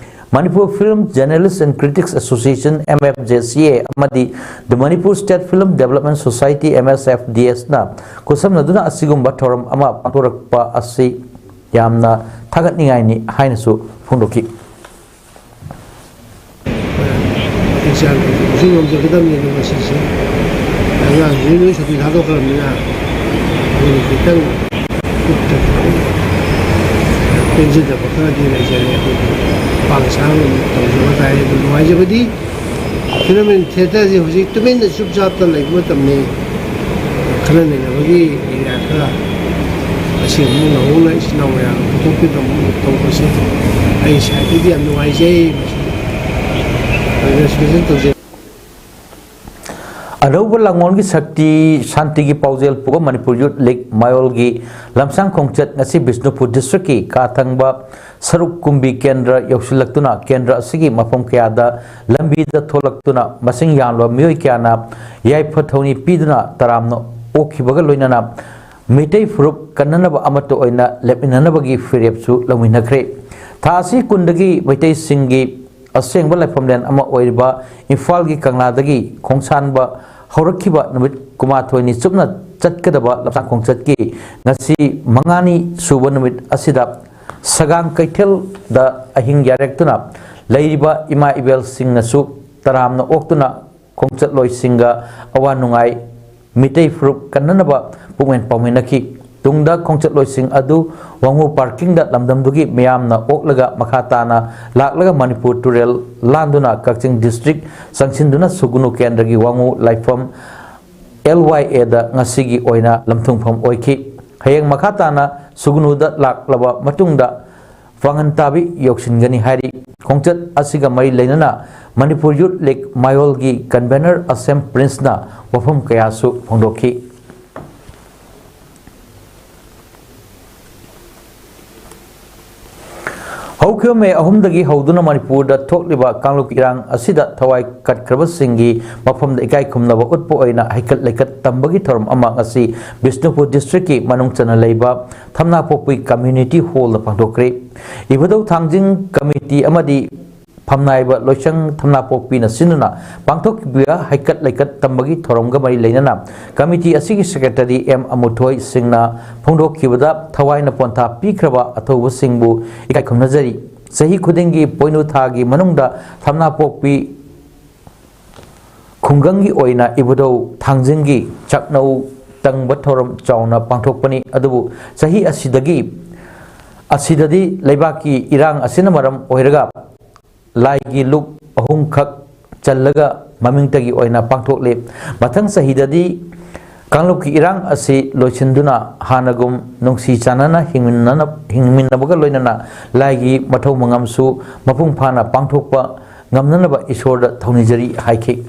Manipur Film Journalists and Critics Association, M F J C A, ꯑꯃꯗꯤ The Manipur State Film Development Society, M S F D S, ꯅ ꯈꯨꯠꯁꯝꯅꯗꯨꯅ ꯑꯁꯤꯒꯨꯝꯕ ꯊꯧꯔꯝ ꯑꯃ ꯄꯥꯡꯊꯣꯔꯛꯄ ꯑꯁꯤ ꯌꯥꯝꯅ ꯊꯥꯒꯠꯅꯤꯡꯉꯥꯏꯅꯤ ꯍꯥꯏꯅꯁꯨ ꯐꯣꯡꯗꯣꯛꯈꯤ꯫ ꯃꯇꯤꯛ ꯆꯥꯅ ꯍꯧꯖꯤꯛ ꯉꯝꯖꯒꯗꯕꯅꯤꯅ ꯃꯁꯤꯁꯦ ꯑꯉꯥꯡꯁꯤꯡ ꯂꯣꯏ ꯁꯨꯇꯤ ꯊꯥꯗꯣꯛꯈ꯭ꯔꯕꯅꯤꯅ ꯑꯩꯈꯣꯏꯅ ꯈꯤꯇꯪ ꯈꯨꯠꯇ ꯈꯤꯇꯪ ꯄꯦꯟꯖꯗꯕ ꯈꯔꯗꯤ ꯂꯩꯖꯔꯦ꯫ ꯑꯗꯨꯕꯨ ꯄꯥꯡ ꯁꯥꯡꯅ ꯇꯧꯖꯕ ꯇꯥꯔꯦ꯫ ꯑꯗꯨ ꯅꯨꯡꯉꯥꯏꯖꯕꯗꯤ ꯐꯤꯂꯝ ꯑꯦꯟ ꯊꯤꯌꯦꯇꯔꯁꯦ ꯍꯧꯖꯤꯛ ꯇꯨꯃꯤꯟꯅ ꯆꯨꯞ ꯆꯥꯞꯇ ꯂꯩꯕ ꯃꯇꯝꯅꯤ꯫ ꯈꯟꯅ ꯅꯩꯅꯕꯒꯤ ꯑꯦꯔꯤꯌꯥ ꯈꯔ ꯑꯁꯤ ꯑꯃꯨꯛ ꯅꯧꯍꯧꯅ ꯏꯆꯤꯟ ꯏꯅꯥꯎ ꯃꯌꯥꯝ ꯄꯨꯊꯣꯛꯄꯤꯗꯅ ꯇꯧꯕꯁꯤ ꯑꯩ ꯁꯥꯏꯠꯇꯒꯤ ꯌꯥꯝ ꯅꯨꯡꯉꯥꯏꯖꯩ꯫ ꯃꯁꯤ ꯀꯪꯒ꯭ꯔꯦꯆꯨꯂꯦꯁꯟ ꯇꯧꯖꯩ꯫ ꯑꯅꯧꯕ ꯂꯥꯡꯑꯣꯜꯒꯤ ꯁꯛꯇꯤ, ꯁꯥꯟꯇꯤꯒꯤ ꯄꯥꯎꯖꯦꯜ ꯄꯨꯕ ꯃꯅꯤꯄꯨꯔ ꯌꯨꯠ ꯂꯤꯒ ꯃꯌꯣꯜꯒꯤ ꯂꯝꯁꯥꯡ ꯈꯣꯡꯆꯠ ꯉꯁꯤ ꯕꯤꯁꯅꯨꯄꯨꯔ ꯗꯤꯁꯇ꯭ꯔꯤꯛꯀꯤ ꯀꯥ ꯊꯪꯕ ꯁꯔꯨꯛ ꯀꯨꯝꯕꯤ ꯀꯦꯟꯗ꯭ꯔ ꯌꯧꯁꯤꯜꯂꯛꯇꯨꯅ ꯀꯦꯟꯗ꯭ꯔ ꯑꯁꯤꯒꯤ ꯃꯐꯝ ꯀꯌꯥꯗ ꯂꯝꯕꯤꯗ ꯊꯣꯛꯂꯛꯇꯨꯅ ꯃꯁꯤꯡ ꯌꯥꯝꯂꯕ ꯃꯤꯑꯣꯏ ꯀꯌꯥꯅ ꯌꯥꯏꯐ ꯊꯧꯅꯤ ꯄꯤꯗꯨꯅ ꯇꯔꯥꯝꯅ ꯑꯣꯛꯈꯤꯕꯒ ꯂꯣꯏꯅꯅ ꯃꯤꯇꯩ ꯐꯨꯔꯨꯞ ꯀꯟꯅꯅꯕ ꯑꯃꯠꯇ ꯑꯣꯏꯅ ꯂꯦꯞꯃꯤꯟꯅꯅꯕꯒꯤ ꯐꯤꯔꯦꯞꯁꯨ ꯂꯧꯃꯤꯟꯅꯈ꯭ꯔꯦ꯫ ꯊꯥ ꯑꯁꯤ ꯀꯨꯟꯗꯒꯤ ꯃꯩꯇꯩꯁꯤꯡꯒꯤ ꯑꯁꯦꯡꯕ ꯂꯥꯏꯐꯝꯂꯦꯟ ꯑꯃ ꯑꯣꯏꯔꯤꯕ ꯏꯝꯐꯥꯜꯒꯤ ꯀꯪꯂꯥꯗꯒꯤ ꯈꯣꯡꯁꯥꯟꯕ ꯍꯧꯔꯛꯈꯤꯕ ꯅꯨꯃꯤꯠ ꯀꯨꯟꯃꯥꯊꯣꯏꯅꯤ ꯆꯨꯞꯅ ꯆꯠꯀꯗꯕ ꯂꯝꯁꯥꯡ ꯈꯣꯡꯆꯠꯀꯤ ꯉꯁꯤ ꯃꯉꯥꯅꯤ ꯁꯨꯕ ꯅꯨꯃꯤꯠ ꯑꯁꯤꯗ ꯁꯒꯥꯡ ꯀꯩꯊꯦꯜꯗ ꯑꯍꯤꯡ ꯌꯥꯔꯦꯛꯇꯨꯅ ꯂꯩꯔꯤꯕ ꯏꯃꯥ ꯏꯕꯦꯜꯁꯤꯡꯅꯁꯨ ꯇꯔꯥꯝꯅ ꯑꯣꯛꯇꯨꯅ ꯈꯣꯡꯆꯠꯂꯣꯏꯁꯤꯡꯒ ꯑꯋꯥ ꯅꯨꯡꯉꯥꯏ, ꯃꯤꯇꯩ ꯐꯨꯔꯨꯞ ꯀꯟꯅꯅꯕ ꯄꯨꯛꯃꯦꯟ ꯄꯥꯎꯃꯤꯟꯅꯈꯤ꯫ ꯇꯨꯡꯗ ꯈꯣꯡꯆꯠꯂꯣꯏꯁꯤꯡ ꯑꯗꯨ ꯋꯥꯉꯨ ꯄꯥꯔꯀꯤꯡꯗ ꯂꯝꯗꯝꯗꯨꯒꯤ ꯃꯤꯌꯥꯝꯅ ꯑꯣꯛꯂꯒ ꯃꯈꯥ ꯇꯥꯅ ꯂꯥꯛꯂꯒ ꯃꯅꯤꯄꯨꯔ ꯇꯨꯔꯦꯜ ꯂꯥꯟꯗꯨꯅ ꯀꯛꯆꯤꯡ ꯗꯤꯁꯇ꯭ꯔꯤꯛ ꯆꯪꯁꯤꯟꯗꯨꯅ ꯁꯨꯒꯨꯅꯨ ꯀꯦꯟꯗ꯭ꯔꯒꯤ ꯋꯥꯉꯨ ꯂꯥꯏꯐꯝ L Y A ꯗ ꯉꯁꯤꯒꯤ ꯑꯣꯏꯅ ꯂꯝꯊꯨꯡꯐꯝ ꯑꯣꯏꯈꯤ꯫ ꯍꯌꯦꯡ ꯃꯈꯥ ꯇꯥꯅ ꯁꯨꯒꯨꯅꯨꯗ ꯂꯥꯛꯂꯕ ꯃꯇꯨꯡꯗ ꯄꯥꯡꯒꯟ ꯇꯥꯕꯤ ꯌꯧꯁꯤꯟꯒꯅꯤ ꯍꯥꯏꯔꯤ꯫ ꯈꯣꯡꯆꯠ ꯑꯁꯤꯒ ꯃꯔꯤ ꯂꯩꯅꯅ ꯃꯅꯤꯄꯨꯔ ꯌꯨꯠ ꯂꯤꯒ ꯃꯌꯣꯜꯒꯤ ꯀꯟꯚꯦꯅꯔ ꯑꯁꯦꯝ ꯄ꯭ꯔꯤꯟꯁꯅ ꯋꯥꯐꯝ ꯀꯌꯥꯁꯨ ꯐꯣꯡꯗꯣꯛꯈꯤ꯫ ꯍꯧ ꯈꯨꯌꯣꯝ ꯃꯦ ꯑꯍꯨꯝꯗꯒꯤ ꯍꯧꯗꯨꯅ ꯃꯅꯤꯄꯨꯔꯗ ꯊꯣꯛꯂꯤꯕ ꯀꯥꯡꯂꯨꯞ ꯏꯔꯥꯡ ꯑꯁꯤꯗ ꯊꯋꯥꯏ ꯀꯠꯈ꯭ꯔꯕꯁꯤꯡꯒꯤ ꯃꯐꯝꯗ ꯏꯀꯥꯏ ꯈꯨꯝꯅꯕ ꯎꯠꯄ ꯑꯣꯏꯅ ꯍꯩꯀꯠ ꯂꯩꯀꯠ ꯇꯝꯕꯒꯤ ꯊꯧꯔꯝ ꯑꯃ ꯉꯁꯤ ꯕꯤꯁꯅꯨꯄꯨꯔ ꯗꯤꯁꯇ꯭ꯔꯤꯛꯀꯤ ꯃꯅꯨꯡ ꯆꯟꯅ ꯂꯩꯕ ꯊꯝꯅꯥꯄꯣꯛꯄꯤ ꯀꯝꯃ꯭ꯌꯨꯅꯤꯇꯤ ꯍꯣꯜꯗ ꯄꯥꯡꯊꯣꯛꯈ꯭ꯔꯦ꯫ ꯏꯕꯨꯙꯧ ꯊꯥꯡꯖꯤꯡ ꯀꯃꯤꯇꯤ ꯑꯃꯗꯤ ꯐꯝꯅꯥꯏꯕ ꯂꯣꯏꯁꯪ ꯊꯝꯅꯥꯄꯣꯛꯄꯤꯅ ꯁꯤꯟꯗꯨꯅ ꯄꯥꯡꯊꯣꯛꯈꯤꯕ ꯍꯩꯀꯠ ꯂꯩꯀꯠ ꯇꯝꯕꯒꯤ ꯊꯧꯔꯝꯒ ꯃꯔꯤ ꯂꯩꯅꯅ ꯀꯃꯤꯇꯤ ꯑꯁꯤꯒꯤ ꯁꯦꯀ꯭ꯔꯦꯇꯔꯤ ꯑꯦꯝ ꯑꯃꯨꯊꯣꯏ ꯁꯤꯡꯅ ꯐꯣꯡꯗꯣꯛꯈꯤꯕꯗ, ꯊꯋꯥꯏꯅ ꯄꯣꯟꯊꯥ ꯄꯤꯈ꯭ꯔꯕ ꯑꯊꯧꯕꯁꯤꯡꯕꯨ ꯏꯀꯥꯏ ꯈꯨꯝꯅꯖꯔꯤ꯫ ꯆꯍꯤ ꯈꯨꯗꯤꯡꯒꯤ ꯄꯣꯏꯅꯨ ꯊꯥꯒꯤ ꯃꯅꯨꯡꯗ ꯊꯝꯅꯥꯄꯣꯛꯄꯤ ꯈꯨꯡꯒꯪꯒꯤ ꯑꯣꯏꯅ ꯏꯕꯨꯙꯧ ꯊꯥꯡꯖꯤꯡꯒꯤ ꯆꯥꯛꯅꯧ ꯇꯪꯕ ꯊꯧꯔꯝ ꯆꯥꯎꯅ ꯄꯥꯡꯊꯣꯛꯄꯅꯤ꯫ ꯑꯗꯨꯕꯨ ꯆꯍꯤ ꯑꯁꯤꯗꯒꯤ, ꯑꯁꯤꯗꯗꯤ ꯂꯩꯕꯥꯛꯀꯤ ꯏꯔꯥꯡ ꯑꯁꯤꯅ ꯃꯔꯝ ꯑꯣꯏꯔꯒ ꯂꯥꯏꯒꯤ ꯂꯨꯞ ꯑꯍꯨꯝꯈꯛ ꯆꯜꯂꯒ ꯃꯃꯤꯡꯇꯒꯤ ꯑꯣꯏꯅ ꯄꯥꯡꯊꯣꯛꯂꯤ꯫ ꯃꯊꯪ ꯆꯍꯤꯗꯗꯤ ꯀꯥꯡꯂꯨꯞꯀꯤ ꯏꯔꯥꯡ ꯑꯁꯤ ꯂꯣꯏꯁꯤꯟꯗꯨꯅ ꯍꯥꯟꯅꯒꯨꯝ ꯅꯨꯡꯁꯤ ꯆꯥꯟꯅꯅ ꯍꯤꯡꯃꯤꯟꯅꯅ-, ꯍꯤꯡꯃꯤꯟꯅꯕꯒ ꯂꯣꯏꯅꯅ ꯂꯥꯏꯒꯤ ꯃꯊꯧ ꯃꯉꯝꯁꯨ ꯃꯄꯨꯡ ꯐꯥꯅ ꯄꯥꯡꯊꯣꯛꯄ ꯉꯝꯅꯅꯕ ꯏꯁꯣꯔꯗ ꯊꯧꯅꯤꯖꯔꯤ ꯍꯥꯏꯈꯤ꯫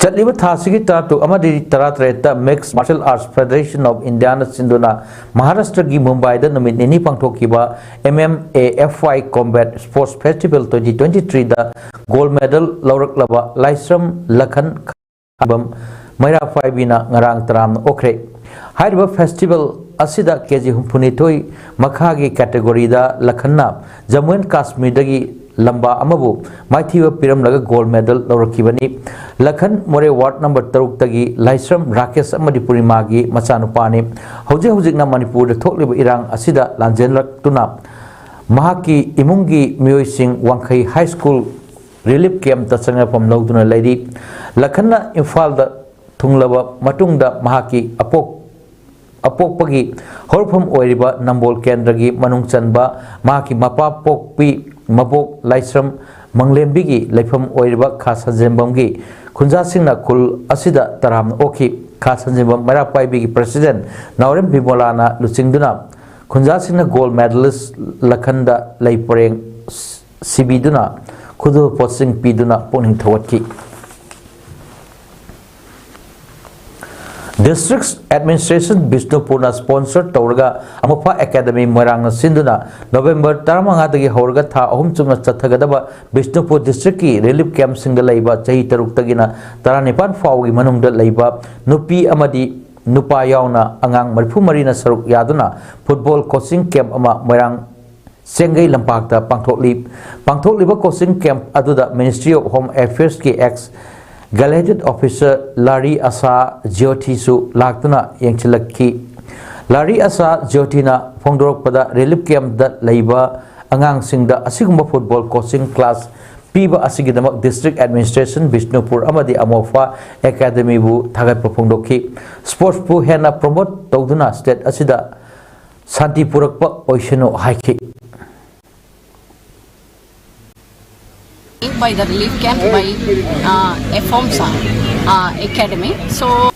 ꯆꯠꯂꯤꯕ ꯊꯥ ꯑꯁꯤꯒꯤ ꯇꯔꯥꯇꯔꯨꯛ ꯑꯃꯗꯤ ꯇꯔꯥꯇꯔꯦꯠꯇ Mixed Martial Arts Federation of Indiaꯅ ꯁꯤꯟꯗꯨꯅ ꯃꯍꯥꯔꯥꯁꯇ꯭ꯔꯒꯤ ꯃꯨꯝꯕꯥꯏꯗ ꯅꯨꯃꯤꯠ ꯅꯤꯅꯤ ꯄꯥꯡꯊꯣꯛꯈꯤꯕ M M A F I Combat Sports Festival twenty twenty-threeꯗ gold medal ꯂꯧꯔꯛꯂꯕ ꯂꯥꯏꯁ꯭ꯔꯝ ꯂꯈꯟ ꯈꯥꯕꯝ ꯃꯩꯔꯥ ꯄꯥꯏꯕꯤꯅ ꯉꯔꯥꯡ ꯇꯔꯥꯝꯅ ꯑꯣꯛꯈ꯭ꯔꯦ꯫ ꯍꯥꯏꯔꯤꯕ festival ꯑꯁꯤꯗ ꯀꯦ ꯖꯤ ꯍꯨꯝꯐꯨꯅꯤꯊꯣꯏ ꯃꯈꯥꯒꯤ categoryꯗ ꯂꯈꯟꯅ ꯖꯝꯃꯨ ꯑꯦꯟ ꯀꯥꯁꯃꯤꯔꯗꯒꯤ ꯂꯝꯕꯥ ꯑꯃꯕꯨ ꯃꯥꯏꯊꯤꯕ ꯄꯤꯔꯝꯂꯒ gold medal ꯂꯧꯔꯛꯈꯤꯕꯅꯤ꯫ ꯂꯈꯟ ꯃꯣꯔꯦ ward number ꯇꯔꯨꯛꯇꯒꯤ ꯂꯥꯏꯁ꯭ꯔꯝ ꯔꯥꯀꯦꯁ ꯑꯃꯗꯤ ꯄꯨꯔꯅꯤꯃꯥꯒꯤ ꯃꯆꯥꯅꯨꯄꯥꯅꯤ꯫ ꯍꯧꯖꯤꯛ ꯍꯧꯖꯤꯛꯅ ꯃꯅꯤꯄꯨꯔꯗ ꯊꯣꯛꯂꯤꯕ ꯏꯔꯥꯡ ꯑꯁꯤꯗ ꯂꯥꯟꯖꯦꯜꯂꯛꯇꯨꯅ ꯃꯍꯥꯛꯀꯤ ꯏꯃꯨꯡꯒꯤ ꯃꯤꯑꯣꯏꯁꯤꯡ ꯋꯥꯡꯈꯩ High School relief campꯇ ꯆꯪꯅꯐꯝ ꯂꯧꯗꯨꯅ ꯂꯩꯔꯤ꯫ ꯂꯈꯟꯅ ꯏꯝꯐꯥꯜꯗ ꯊꯨꯡꯂꯕ ꯃꯇꯨꯡꯗ ꯃꯍꯥꯛꯀꯤ ꯑꯄꯣꯛ-, ꯑꯄꯣꯛꯄꯒꯤ ꯍꯧꯔꯛꯐꯝ ꯑꯣꯏꯔꯤꯕ ꯅꯝꯕꯣꯜ ꯀꯦꯟꯗ꯭ꯔꯒꯤ ꯃꯅꯨꯡ ꯆꯟꯕ ꯃꯍꯥꯛꯀꯤ ꯃꯄꯥ ꯄꯣꯛꯄꯤ ꯃꯕꯣꯛ ꯂꯥꯏꯁ꯭ꯔꯝ ꯃꯪꯂꯦꯝꯕꯤꯒꯤ ꯂꯩꯐꯝ ꯑꯣꯏꯔꯤꯕ ꯈꯥ ꯁꯟꯖꯦꯝꯕꯝꯒꯤ ꯈꯨꯟꯖꯥꯁꯤꯡꯅ ꯈꯨꯜ ꯑꯁꯤꯗ ꯇꯔꯥꯝꯅ ꯑꯣꯛꯈꯤ꯫ ꯈꯥ ꯁꯟꯖꯦꯝꯕꯝ ꯃꯩꯔꯥ ꯄꯥꯏꯕꯤꯒꯤ president ꯅꯥꯎꯔꯦꯝ ꯕꯤꯃꯣꯂꯥꯅ ꯂꯨꯆꯤꯡꯗꯨꯅ ꯈꯨꯟꯖꯥꯁꯤꯡꯅ gold medalist ꯂꯈꯟꯗ ꯂꯩ ꯄꯔꯦꯡ ꯁꯤꯕꯤꯗꯨꯅ ꯈꯨꯗꯣꯜ ꯄꯣꯠꯁꯤꯡ ꯄꯤꯗꯨꯅ ꯄꯨꯛꯅꯤꯡ ꯊꯧꯒꯠꯈꯤ꯫ District Administration ꯕꯤꯁꯅꯨꯄꯨꯔꯅ sponsor ꯇꯧꯔꯒ ꯑꯃꯣꯐꯥ Academy ꯃꯣꯏꯔꯥꯡꯅ ꯁꯤꯟꯗꯨꯅ November ꯇꯔꯥꯃꯉꯥꯗꯒꯤ ꯍꯧꯔꯒ ꯊꯥ ꯑꯍꯨꯝ ꯆꯨꯞꯅ ꯆꯠꯊꯒꯗꯕ ꯕꯤꯁꯅꯨꯄꯨꯔ districtꯀꯤ relief campꯁꯤꯡꯗ ꯂꯩꯕ ꯆꯍꯤ ꯇꯔꯨꯛꯇꯒꯤꯅ ꯇꯔꯥꯅꯤꯄꯥꯟ ꯐꯥꯎꯒꯤ ꯃꯅꯨꯡꯗ ꯂꯩꯕ ꯅꯨꯄꯤ ꯑꯃꯗꯤ ꯅꯨꯄꯥ ꯌꯥꯎꯅ ꯑꯉꯥꯡ ꯃꯔꯤꯐꯨ ꯃꯔꯤꯅ ꯁꯔꯨꯛ ꯌꯥꯗꯨꯅ football coaching camp ꯑꯃ ꯃꯣꯏꯔꯥꯡ ꯆꯦꯡꯒꯩ ꯂꯝꯄꯥꯛꯇ ꯄꯥꯡꯊꯣꯛꯂꯤ꯫ ꯄꯥꯡꯊꯣꯛꯂꯤꯕ coaching camp ꯑꯗꯨꯗ Ministry of Home Affairsꯀꯤ ex gazetted officer ꯂꯥꯔꯤ ꯑꯁꯥ ꯖ꯭ꯌꯣꯊꯤꯁꯨ ꯂꯥꯛꯇꯨꯅ ꯌꯦꯡꯁꯤꯜꯂꯛꯈꯤ꯫ ꯂꯥꯔꯤ ꯑꯁꯥ ꯖ꯭ꯌꯣꯊꯤꯅ ꯐꯣꯡꯗꯣꯔꯛꯄꯗ, relief campꯇ ꯂꯩꯕ ꯑꯉꯥꯡꯁꯤꯡꯗ ꯑꯁꯤꯒꯨꯝꯕ football coaching class ꯄꯤꯕ ꯑꯁꯤꯒꯤꯗꯃꯛ District Administration ꯕꯤꯁꯅꯨꯄꯨꯔ ꯑꯃꯗꯤ ꯑꯃꯣꯐꯥ Academyꯕꯨ ꯊꯥꯒꯠꯄ ꯐꯣꯡꯗꯣꯛꯈꯤ꯫ Sportsꯄꯨ ꯍꯦꯟꯅ promote ꯇꯧꯗꯨꯅ state ꯑꯁꯤꯗ ꯁꯥꯟꯇꯤ ꯄꯨꯔꯛꯄ ꯑꯣꯏꯁꯅꯨ ꯍꯥꯏꯈꯤ꯫ By the relief camp by uh, AFOMSA uh, Academy. So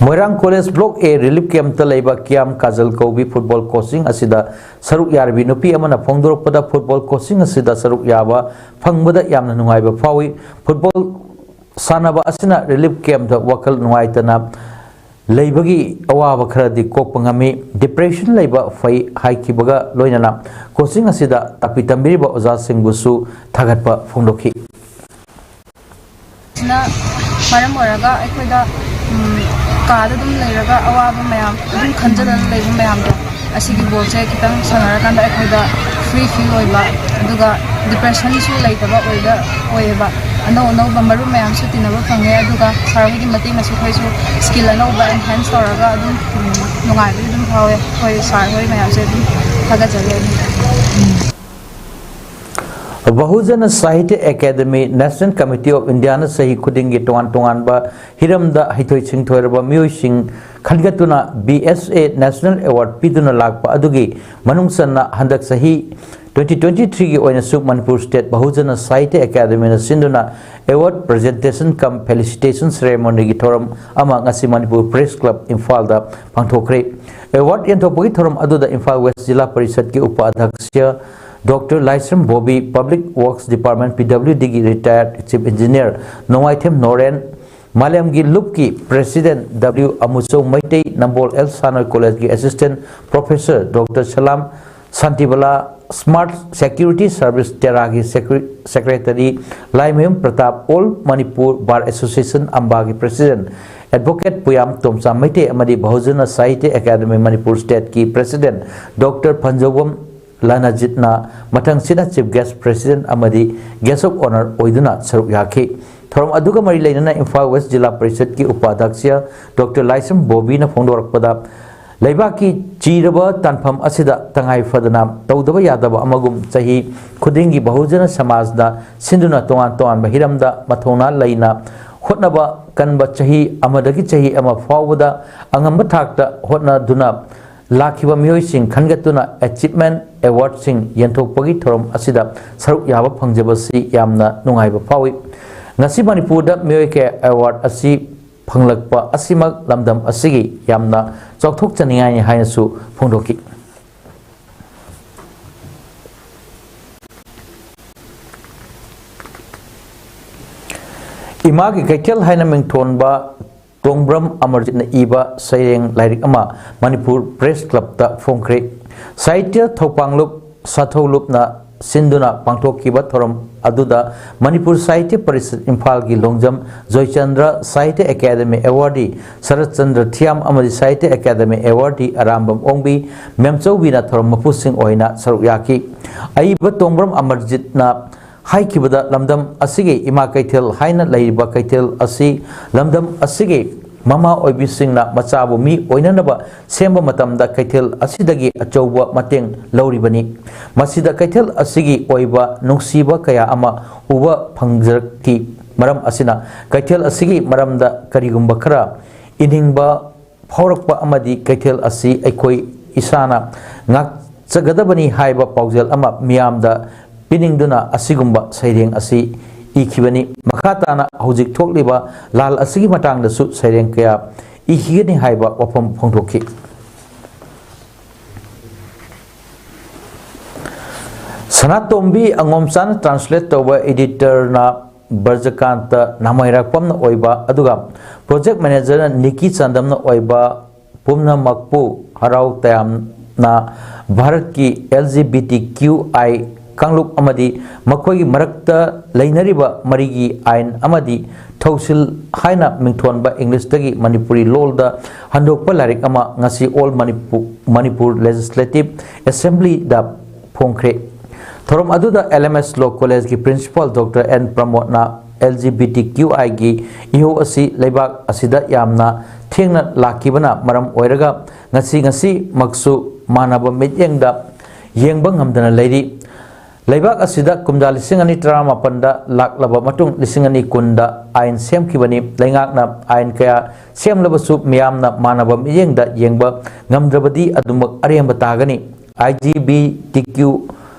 Moirang College Block A relief campꯇ ꯂꯩꯕ ꯀꯤꯌꯥꯝ ꯀꯥꯖꯜ ꯀꯧꯕꯤ football coaching ꯑꯁꯤꯗ ꯁꯔꯨꯛ ꯌꯥꯔꯤꯕꯤ ꯅꯨꯄꯤ ꯑꯃꯅ ꯐꯣꯡꯗꯣꯔꯛꯄꯗ, football coaching ꯑꯁꯤꯗ ꯁꯔꯨꯛ ꯌꯥꯕ ꯐꯪꯕꯗ ꯌꯥꯝꯅ ꯅꯨꯡꯉꯥꯏꯕ ꯐꯥꯎꯏ꯫ Football ꯁꯥꯟꯅꯕ ꯑꯁꯤꯅ relief campꯇ ꯋꯥꯈꯜ ꯅꯨꯡꯉꯥꯏꯇꯅ ꯂꯩꯕꯒꯤ ꯑꯋꯥꯕ ꯈꯔꯗꯤ ꯀꯣꯛꯄ ꯉꯝꯃꯤ꯫ Depression ꯂꯩꯕ ꯐꯩ ꯍꯥꯏꯈꯤꯕꯒ ꯂꯣꯏꯅꯅ coaching ꯑꯁꯤꯗ ꯇꯥꯛꯄꯤ ꯇꯝꯕꯤꯔꯤꯕ ꯑꯣꯖꯥꯁꯤꯡꯕꯨꯁꯨ ꯊꯥꯒꯠꯄ ꯐꯣꯡꯗꯣꯛꯈꯤ꯫ ꯁꯤꯅ ꯃꯔꯝ ꯑꯣꯏꯔꯒ ꯑꯩꯈꯣꯏꯗ ꯀꯥꯗ ꯑꯗꯨꯝ ꯂꯩꯔꯒ ꯑꯋꯥꯕ ꯃꯌꯥꯝ ꯑꯗꯨꯝ ꯈꯟꯖꯗꯅ ꯂꯩꯕ ꯃꯌꯥꯝꯗꯣ ꯑꯁꯤꯒꯤ ꯕꯣꯜꯁꯦ ꯈꯤꯇꯪ ꯁꯥꯟꯅꯔꯀꯥꯟꯗ ꯑꯩꯈꯣꯏꯗ free feel ꯑꯣꯏꯕ, ꯑꯗꯨꯒ depressionꯁꯨ ꯂꯩꯇꯕ ꯑꯣꯏꯕ ꯑꯣꯏꯌꯦꯕ꯫ ꯑꯅꯧ ꯑꯅꯧꯕ ꯃꯔꯨꯞ ꯃꯌꯥꯝꯁꯨ ꯇꯤꯟꯅꯕ ꯐꯪꯉꯦ, ꯑꯗꯨꯒ sir ꯍꯣꯏꯒꯤ ꯃꯇꯦꯡꯅꯁꯨ ꯑꯩꯈꯣꯏꯁꯨ skill ꯑꯅꯧꯕ enhance ꯇꯧꯔꯒ ꯑꯗꯨꯝ ꯅꯨꯡꯉꯥꯏꯕꯗꯤ ꯑꯗꯨꯝ ꯐꯥꯎꯋꯦ꯫ ꯑꯩꯈꯣꯏ sir ꯍꯣꯏ ꯃꯌꯥꯝꯁꯦ ꯑꯗꯨꯝ ꯊꯥꯒꯠꯆꯔꯤ ꯑꯩ꯫ ꯕꯍꯨꯖꯅ Sahitya academy National Committee of Indiaꯅ ꯆꯍꯤ ꯈꯨꯗꯤꯡꯒꯤ ꯇꯣꯉꯥꯟ ꯇꯣꯉꯥꯟꯕ ꯍꯤꯔꯝꯗ ꯍꯩꯊꯣꯏ ꯁꯤꯡꯊꯣꯏꯔꯕ ꯃꯤꯑꯣꯏꯁꯤꯡ ꯈꯟꯒꯠꯇꯨꯅ B S A National Award ꯄꯤꯗꯨꯅ ꯂꯥꯛꯄ ꯑꯗꯨꯒꯤ ꯃꯅꯨꯡ ꯆꯟꯅ ꯍꯟꯗꯛ ꯆꯍꯤ twenty twenty threeꯒꯤ ꯑꯣꯏꯅꯁꯨ ꯃꯅꯤꯄꯨꯔ State ꯕꯍꯨꯖꯅ ꯁꯥꯍꯤꯇ꯭ꯌ ꯑꯦꯀꯥꯗꯃꯤꯅ ꯁꯤꯟꯗꯨꯅ award presentation cum felicitation ceremonyꯒꯤ ꯊꯧꯔꯝ ꯑꯃ ꯉꯁꯤ ꯃꯅꯤꯄꯨꯔ Press Club ꯏꯝꯐꯥꯜꯗ ꯄꯥꯡꯊꯣꯛꯈ꯭ꯔꯦ꯫ Award ꯌꯦꯟꯊꯣꯛꯄꯒꯤ ꯊꯧꯔꯝ ꯑꯗꯨꯗ ꯏꯝꯐꯥꯜ West ꯖꯤꯂꯥ ꯄꯔꯤꯁꯠꯀꯤ ꯎꯄꯥꯙ꯭ꯌꯛꯁ ꯗꯣꯛꯇꯔ ꯂꯥꯏꯁ꯭ꯔꯝ Bobby, Public Works Department, P W D ꯒꯤ retired Chief Engineer Nongmaithem Noren, ꯃꯥꯂꯦꯝꯒꯤ ꯂꯨꯞꯀꯤ President W Amuchou Meitei, Nambol L Sanoi College ꯀꯤ Assistant Professor doctor Salam Shantibala, Smart Security Service ꯇꯦꯔꯥꯒꯤ Secre-, Secretary Laimayum Pratap, All Manipur Bar Association ꯑꯝꯕꯥꯒꯤ President Advocate ꯄꯨꯌꯥꯝ ꯇꯣꯝꯆꯥ ꯃꯩꯇꯩ ꯑꯃꯗꯤ ꯕꯍꯨꯖꯅ ꯁꯥꯍꯤꯇ꯭ꯌ ꯑꯦꯀꯥꯗꯃꯤ ꯃꯅꯤꯄꯨꯔ State ꯀꯤ President ꯗꯣꯛꯇꯔ ꯐꯟꯖꯧꯕꯝ ꯂꯥꯅꯖꯤꯠꯅ ꯃꯊꯪꯁꯤꯠꯅ Chief Guest, President ꯑꯃꯗꯤ Guest of Honour ꯑꯣꯏꯗꯨꯅ ꯁꯔꯨꯛ ꯌꯥꯈꯤ꯫ ꯊꯧꯔꯝ ꯑꯗꯨꯒ ꯃꯔꯤ ꯂꯩꯅꯅ ꯏꯝꯐꯥꯜ West ꯖꯤꯂꯥ ꯄꯔꯤꯁꯠꯀꯤ ꯎꯄꯥꯙ꯭ꯌꯛꯁ ꯗꯣꯛꯇꯔ ꯂꯥꯏꯁ꯭ꯔꯝ ꯕꯣꯕꯤꯅ ꯐꯣꯡꯗꯣꯔꯛꯄꯗ, ꯂꯩꯕꯥꯛꯀꯤ ꯆꯤꯔꯕ ꯇꯥꯟꯐꯝ ꯑꯁꯤꯗ ꯇꯉꯥꯏ ꯐꯗꯅ ꯇꯧꯗꯕ ꯌꯥꯗꯕ ꯑꯃꯒꯨꯝ ꯆꯍꯤ ꯈꯨꯗꯤꯡꯒꯤ ꯕꯍꯨꯖꯅ ꯁꯃꯥꯖꯅ ꯁꯤꯟꯗꯨꯅ ꯇꯣꯉꯥꯟ ꯇꯣꯉꯥꯟꯕ ꯍꯤꯔꯝꯗ ꯃꯊꯧꯅꯥ ꯂꯩꯅ ꯍꯣꯠꯅꯕ ꯀꯟꯕ, ꯆꯍꯤ ꯑꯃꯗꯒꯤ ꯆꯍꯤ ꯑꯃ ꯐꯥꯎꯕꯗ ꯑꯉꯝꯕ ꯊꯥꯛꯇ ꯍꯣꯠꯅꯗꯨꯅ ꯂꯥꯛꯈꯤꯕ ꯃꯤꯑꯣꯏꯁꯤꯡ ꯈꯟꯒꯠꯇꯨꯅ Achievement Awardꯁꯤꯡ ꯌꯦꯟꯊꯣꯛꯄꯒꯤ ꯊꯧꯔꯝ ꯑꯁꯤꯗ ꯁꯔꯨꯛ ꯌꯥꯕ ꯐꯪꯖꯕꯁꯤ ꯌꯥꯝꯅ ꯅꯨꯡꯉꯥꯏꯕ ꯐꯥꯎꯏ꯫ ꯉꯁꯤ ꯃꯅꯤꯄꯨꯔꯗ ꯃꯤꯑꯣꯏ ꯀꯌꯥ award ꯑꯁꯤ ꯐꯪꯂꯛꯄ ꯑꯁꯤꯃꯛ ꯂꯝꯗꯝ ꯑꯁꯤꯒꯤ ꯌꯥꯝꯅ ꯆꯥꯎꯊꯣꯛꯆꯅꯤꯡꯉꯥꯏꯅꯤ ꯍꯥꯏꯅꯁꯨ ꯐꯣꯡꯗꯣꯛꯈꯤ꯫ ꯏꯃꯥꯒꯤ ꯀꯩꯊꯦꯜ ꯍꯥꯏꯅ ꯃꯤꯡꯊꯣꯟꯕ ꯇꯣꯡꯕ꯭ꯔꯝ ꯑꯃꯔꯖꯤꯠꯅ ꯏꯕ ꯁꯩꯔꯦꯡ ꯂꯥꯏꯔꯤꯛ ꯑꯃ ꯃꯅꯤꯄꯨꯔ Press Clubꯇ ꯐꯣꯡꯈ꯭ꯔꯦ꯫ ꯁꯥꯍꯤꯇ꯭ꯌ ꯊꯧꯄꯥꯡꯂꯨꯞ ꯁꯥꯊꯧꯂꯨꯞꯅ ꯁꯤꯟꯗꯨꯅ ꯄꯥꯡꯊꯣꯛꯈꯤꯕ ꯊꯧꯔꯝ ꯑꯗꯨꯗ ꯃꯅꯤꯄꯨꯔ ꯁꯥꯍꯤꯇ꯭ꯌ ꯄꯔꯤꯁꯠ ꯏꯝꯐꯥꯜꯒꯤ ꯂꯣꯡꯖꯝ ꯖꯣꯏꯆꯟꯗ꯭ꯔ ꯁꯥꯍꯤꯇ꯭ꯌ ꯑꯦꯀꯥꯗꯃꯤ Awardee ꯁꯔꯠ ꯆꯟꯗ꯭ꯔ ꯊꯤꯌꯥꯝ ꯑꯃꯗꯤ ꯁꯥꯍꯤꯇ꯭ꯌ ꯑꯦꯀꯥꯗꯃꯤ Awardee ꯑꯔꯥꯝꯕꯝ ꯑꯣꯡꯕꯤ ꯃꯦꯝꯆꯧꯕꯤꯅ ꯊꯧꯔꯝ ꯃꯄꯨꯁꯤꯡ ꯑꯣꯏꯅ ꯁꯔꯨꯛ ꯌꯥꯈꯤ꯫ ꯑꯏꯕ ꯇꯣꯡꯕ꯭ꯔꯝ ꯑꯃꯔꯖꯤꯠꯅ ꯍꯥꯏꯈꯤꯕꯗ, ꯂꯝꯗꯝ ꯑꯁꯤꯒꯤ ꯏꯃꯥ ꯀꯩꯊꯦꯜ ꯍꯥꯏꯅ ꯂꯩꯔꯤꯕ ꯀꯩꯊꯦꯜ ꯑꯁꯤ ꯂꯝꯗꯝ ꯑꯁꯤꯒꯤ ꯃꯃꯥ ꯑꯣꯏꯕꯤꯁꯤꯡꯅ ꯃꯆꯥꯕꯨ ꯃꯤ ꯑꯣꯏꯅꯅꯕ ꯁꯦꯝꯕ ꯃꯇꯝꯗ ꯀꯩꯊꯦꯜ ꯑꯁꯤꯗꯒꯤ ꯑꯆꯧꯕ ꯃꯇꯦꯡ ꯂꯧꯔꯤꯕꯅꯤ꯫ ꯃꯁꯤꯗ ꯀꯩꯊꯦꯜ ꯑꯁꯤꯒꯤ ꯑꯣꯏꯕ ꯅꯨꯡꯁꯤꯕ ꯀꯌꯥ ꯑꯃ ꯎꯕ ꯐꯪꯖꯔꯛꯈꯤ꯫ ꯃꯔꯝ ꯑꯁꯤꯅ ꯀꯩꯊꯦꯜ ꯑꯁꯤꯒꯤ ꯃꯔꯝꯗ ꯀꯔꯤꯒꯨꯝꯕ ꯈꯔ ꯏꯅꯤꯡꯕ ꯐꯥꯎꯔꯛꯄ ꯑꯃꯗꯤ ꯀꯩꯊꯦꯜ ꯑꯁꯤ ꯑꯩꯈꯣꯏ ꯏꯁꯥꯅ ꯉꯥꯛꯆꯒꯗꯕꯅꯤ ꯍꯥꯏꯕ ꯄꯥꯎꯖꯦꯜ ꯑꯃ ꯃꯤꯌꯥꯝꯗ ꯄꯤꯅꯤꯡꯗꯨꯅ ꯑꯁꯤꯒꯨꯝꯕ ꯁꯩꯔꯦꯡ ꯑꯁꯤ ꯏꯈꯤꯕꯅꯤ꯫ ꯃꯈꯥ ꯇꯥꯅ ꯍꯧꯖꯤꯛ ꯊꯣꯛꯂꯤꯕ ꯂꯥꯜ ꯑꯁꯤꯒꯤ ꯃꯇꯥꯡꯗꯁꯨ ꯁꯩꯔꯦꯡ ꯀꯌꯥ ꯏꯈꯤꯒꯅꯤ ꯍꯥꯏꯕ ꯋꯥꯐꯝ ꯐꯣꯡꯗꯣꯛꯈꯤ꯫ ꯁꯅꯥꯇꯣꯝꯕꯤ ꯑꯉꯣꯝꯆꯥꯅ translate ꯇꯧꯕ editorꯅ ꯕ꯭ꯔꯖꯀꯥꯟꯇ ꯅꯥꯃꯩꯔꯥꯛꯄꯝꯅ ꯑꯣꯏꯕ, ꯑꯗꯨꯒ project managerꯅ ꯅꯤꯀꯤ ꯆꯥꯟꯗꯝꯅ ꯑꯣꯏꯕ ꯄꯨꯝꯅꯃꯛꯄꯨ ꯍꯔꯥꯎ ꯇꯌꯥꯝꯅ ꯚꯥꯔꯠꯀꯤ L G B T Q I ꯀꯥꯡꯂꯨꯞ ꯑꯃꯗꯤ ꯃꯈꯣꯏꯒꯤ ꯃꯔꯛꯇ ꯂꯩꯅꯔꯤꯕ ꯃꯔꯤꯒꯤ ꯑꯥꯏꯟ ꯑꯃꯗꯤ ꯊꯧꯁꯤꯜ ꯍꯥꯏꯅ ꯃꯤꯡꯊꯣꯟꯕ ꯏꯪꯂꯤꯁꯇꯒꯤ ꯃꯅꯤꯄꯨꯔꯤ ꯂꯣꯜꯗ ꯍꯟꯗꯣꯛꯄ ꯂꯥꯏꯔꯤꯛ ꯑꯃ ꯉꯁꯤ All Manipur, Manipur Legislative Assemblyꯗ ꯐꯣꯡꯈ꯭ꯔꯦ꯫ ꯊꯧꯔꯝ ꯑꯗꯨꯗ L M S Law Collegeꯀꯤ principal Doctor N ꯄ꯭ꯔꯃꯣꯗꯅ L G B T Q Iꯒꯤ ꯏꯍꯧ ꯑꯁꯤ ꯂꯩꯕꯥꯛ ꯑꯁꯤꯗ ꯌꯥꯝꯅ ꯊꯦꯡꯅ ꯂꯥꯛꯈꯤꯕꯅ ꯃꯔꯝ ꯑꯣꯏꯔꯒ ꯉꯁꯤ ꯉꯁꯤꯃꯛꯁꯨ ꯃꯥꯟꯅꯕ ꯃꯤꯠꯌꯦꯡꯗ ꯌꯦꯡꯕ ꯉꯝꯗꯅ ꯂꯩꯔꯤ꯫ ꯂꯩꯕꯥꯛ ꯑꯁꯤꯗ ꯀꯨꯝꯖꯥ ꯂꯤꯁꯤꯡ ꯑꯅꯤ ꯇꯔꯥꯃꯥꯄꯟꯗ ꯂꯥꯛꯂꯕ ꯃꯇꯨꯡ, ꯂꯤꯁꯤꯡ ꯑꯅꯤ ꯀꯨꯟꯗ ꯑꯥꯏꯟ ꯁꯦꯝꯈꯤꯕꯅꯤ꯫ ꯂꯩꯉꯥꯛꯅ ꯑꯥꯏꯟ ꯀꯌꯥ ꯁꯦꯝꯂꯕꯁꯨ ꯃꯤꯌꯥꯝꯅ ꯃꯥꯟꯅꯕ ꯃꯤꯠꯌꯦꯡꯗ ꯌꯦꯡꯕ ꯉꯝꯗ꯭ꯔꯕꯗꯤ ꯑꯗꯨꯃꯛ ꯑꯔꯦꯝꯕ ꯇꯥꯒꯅꯤ꯫ L G B T Q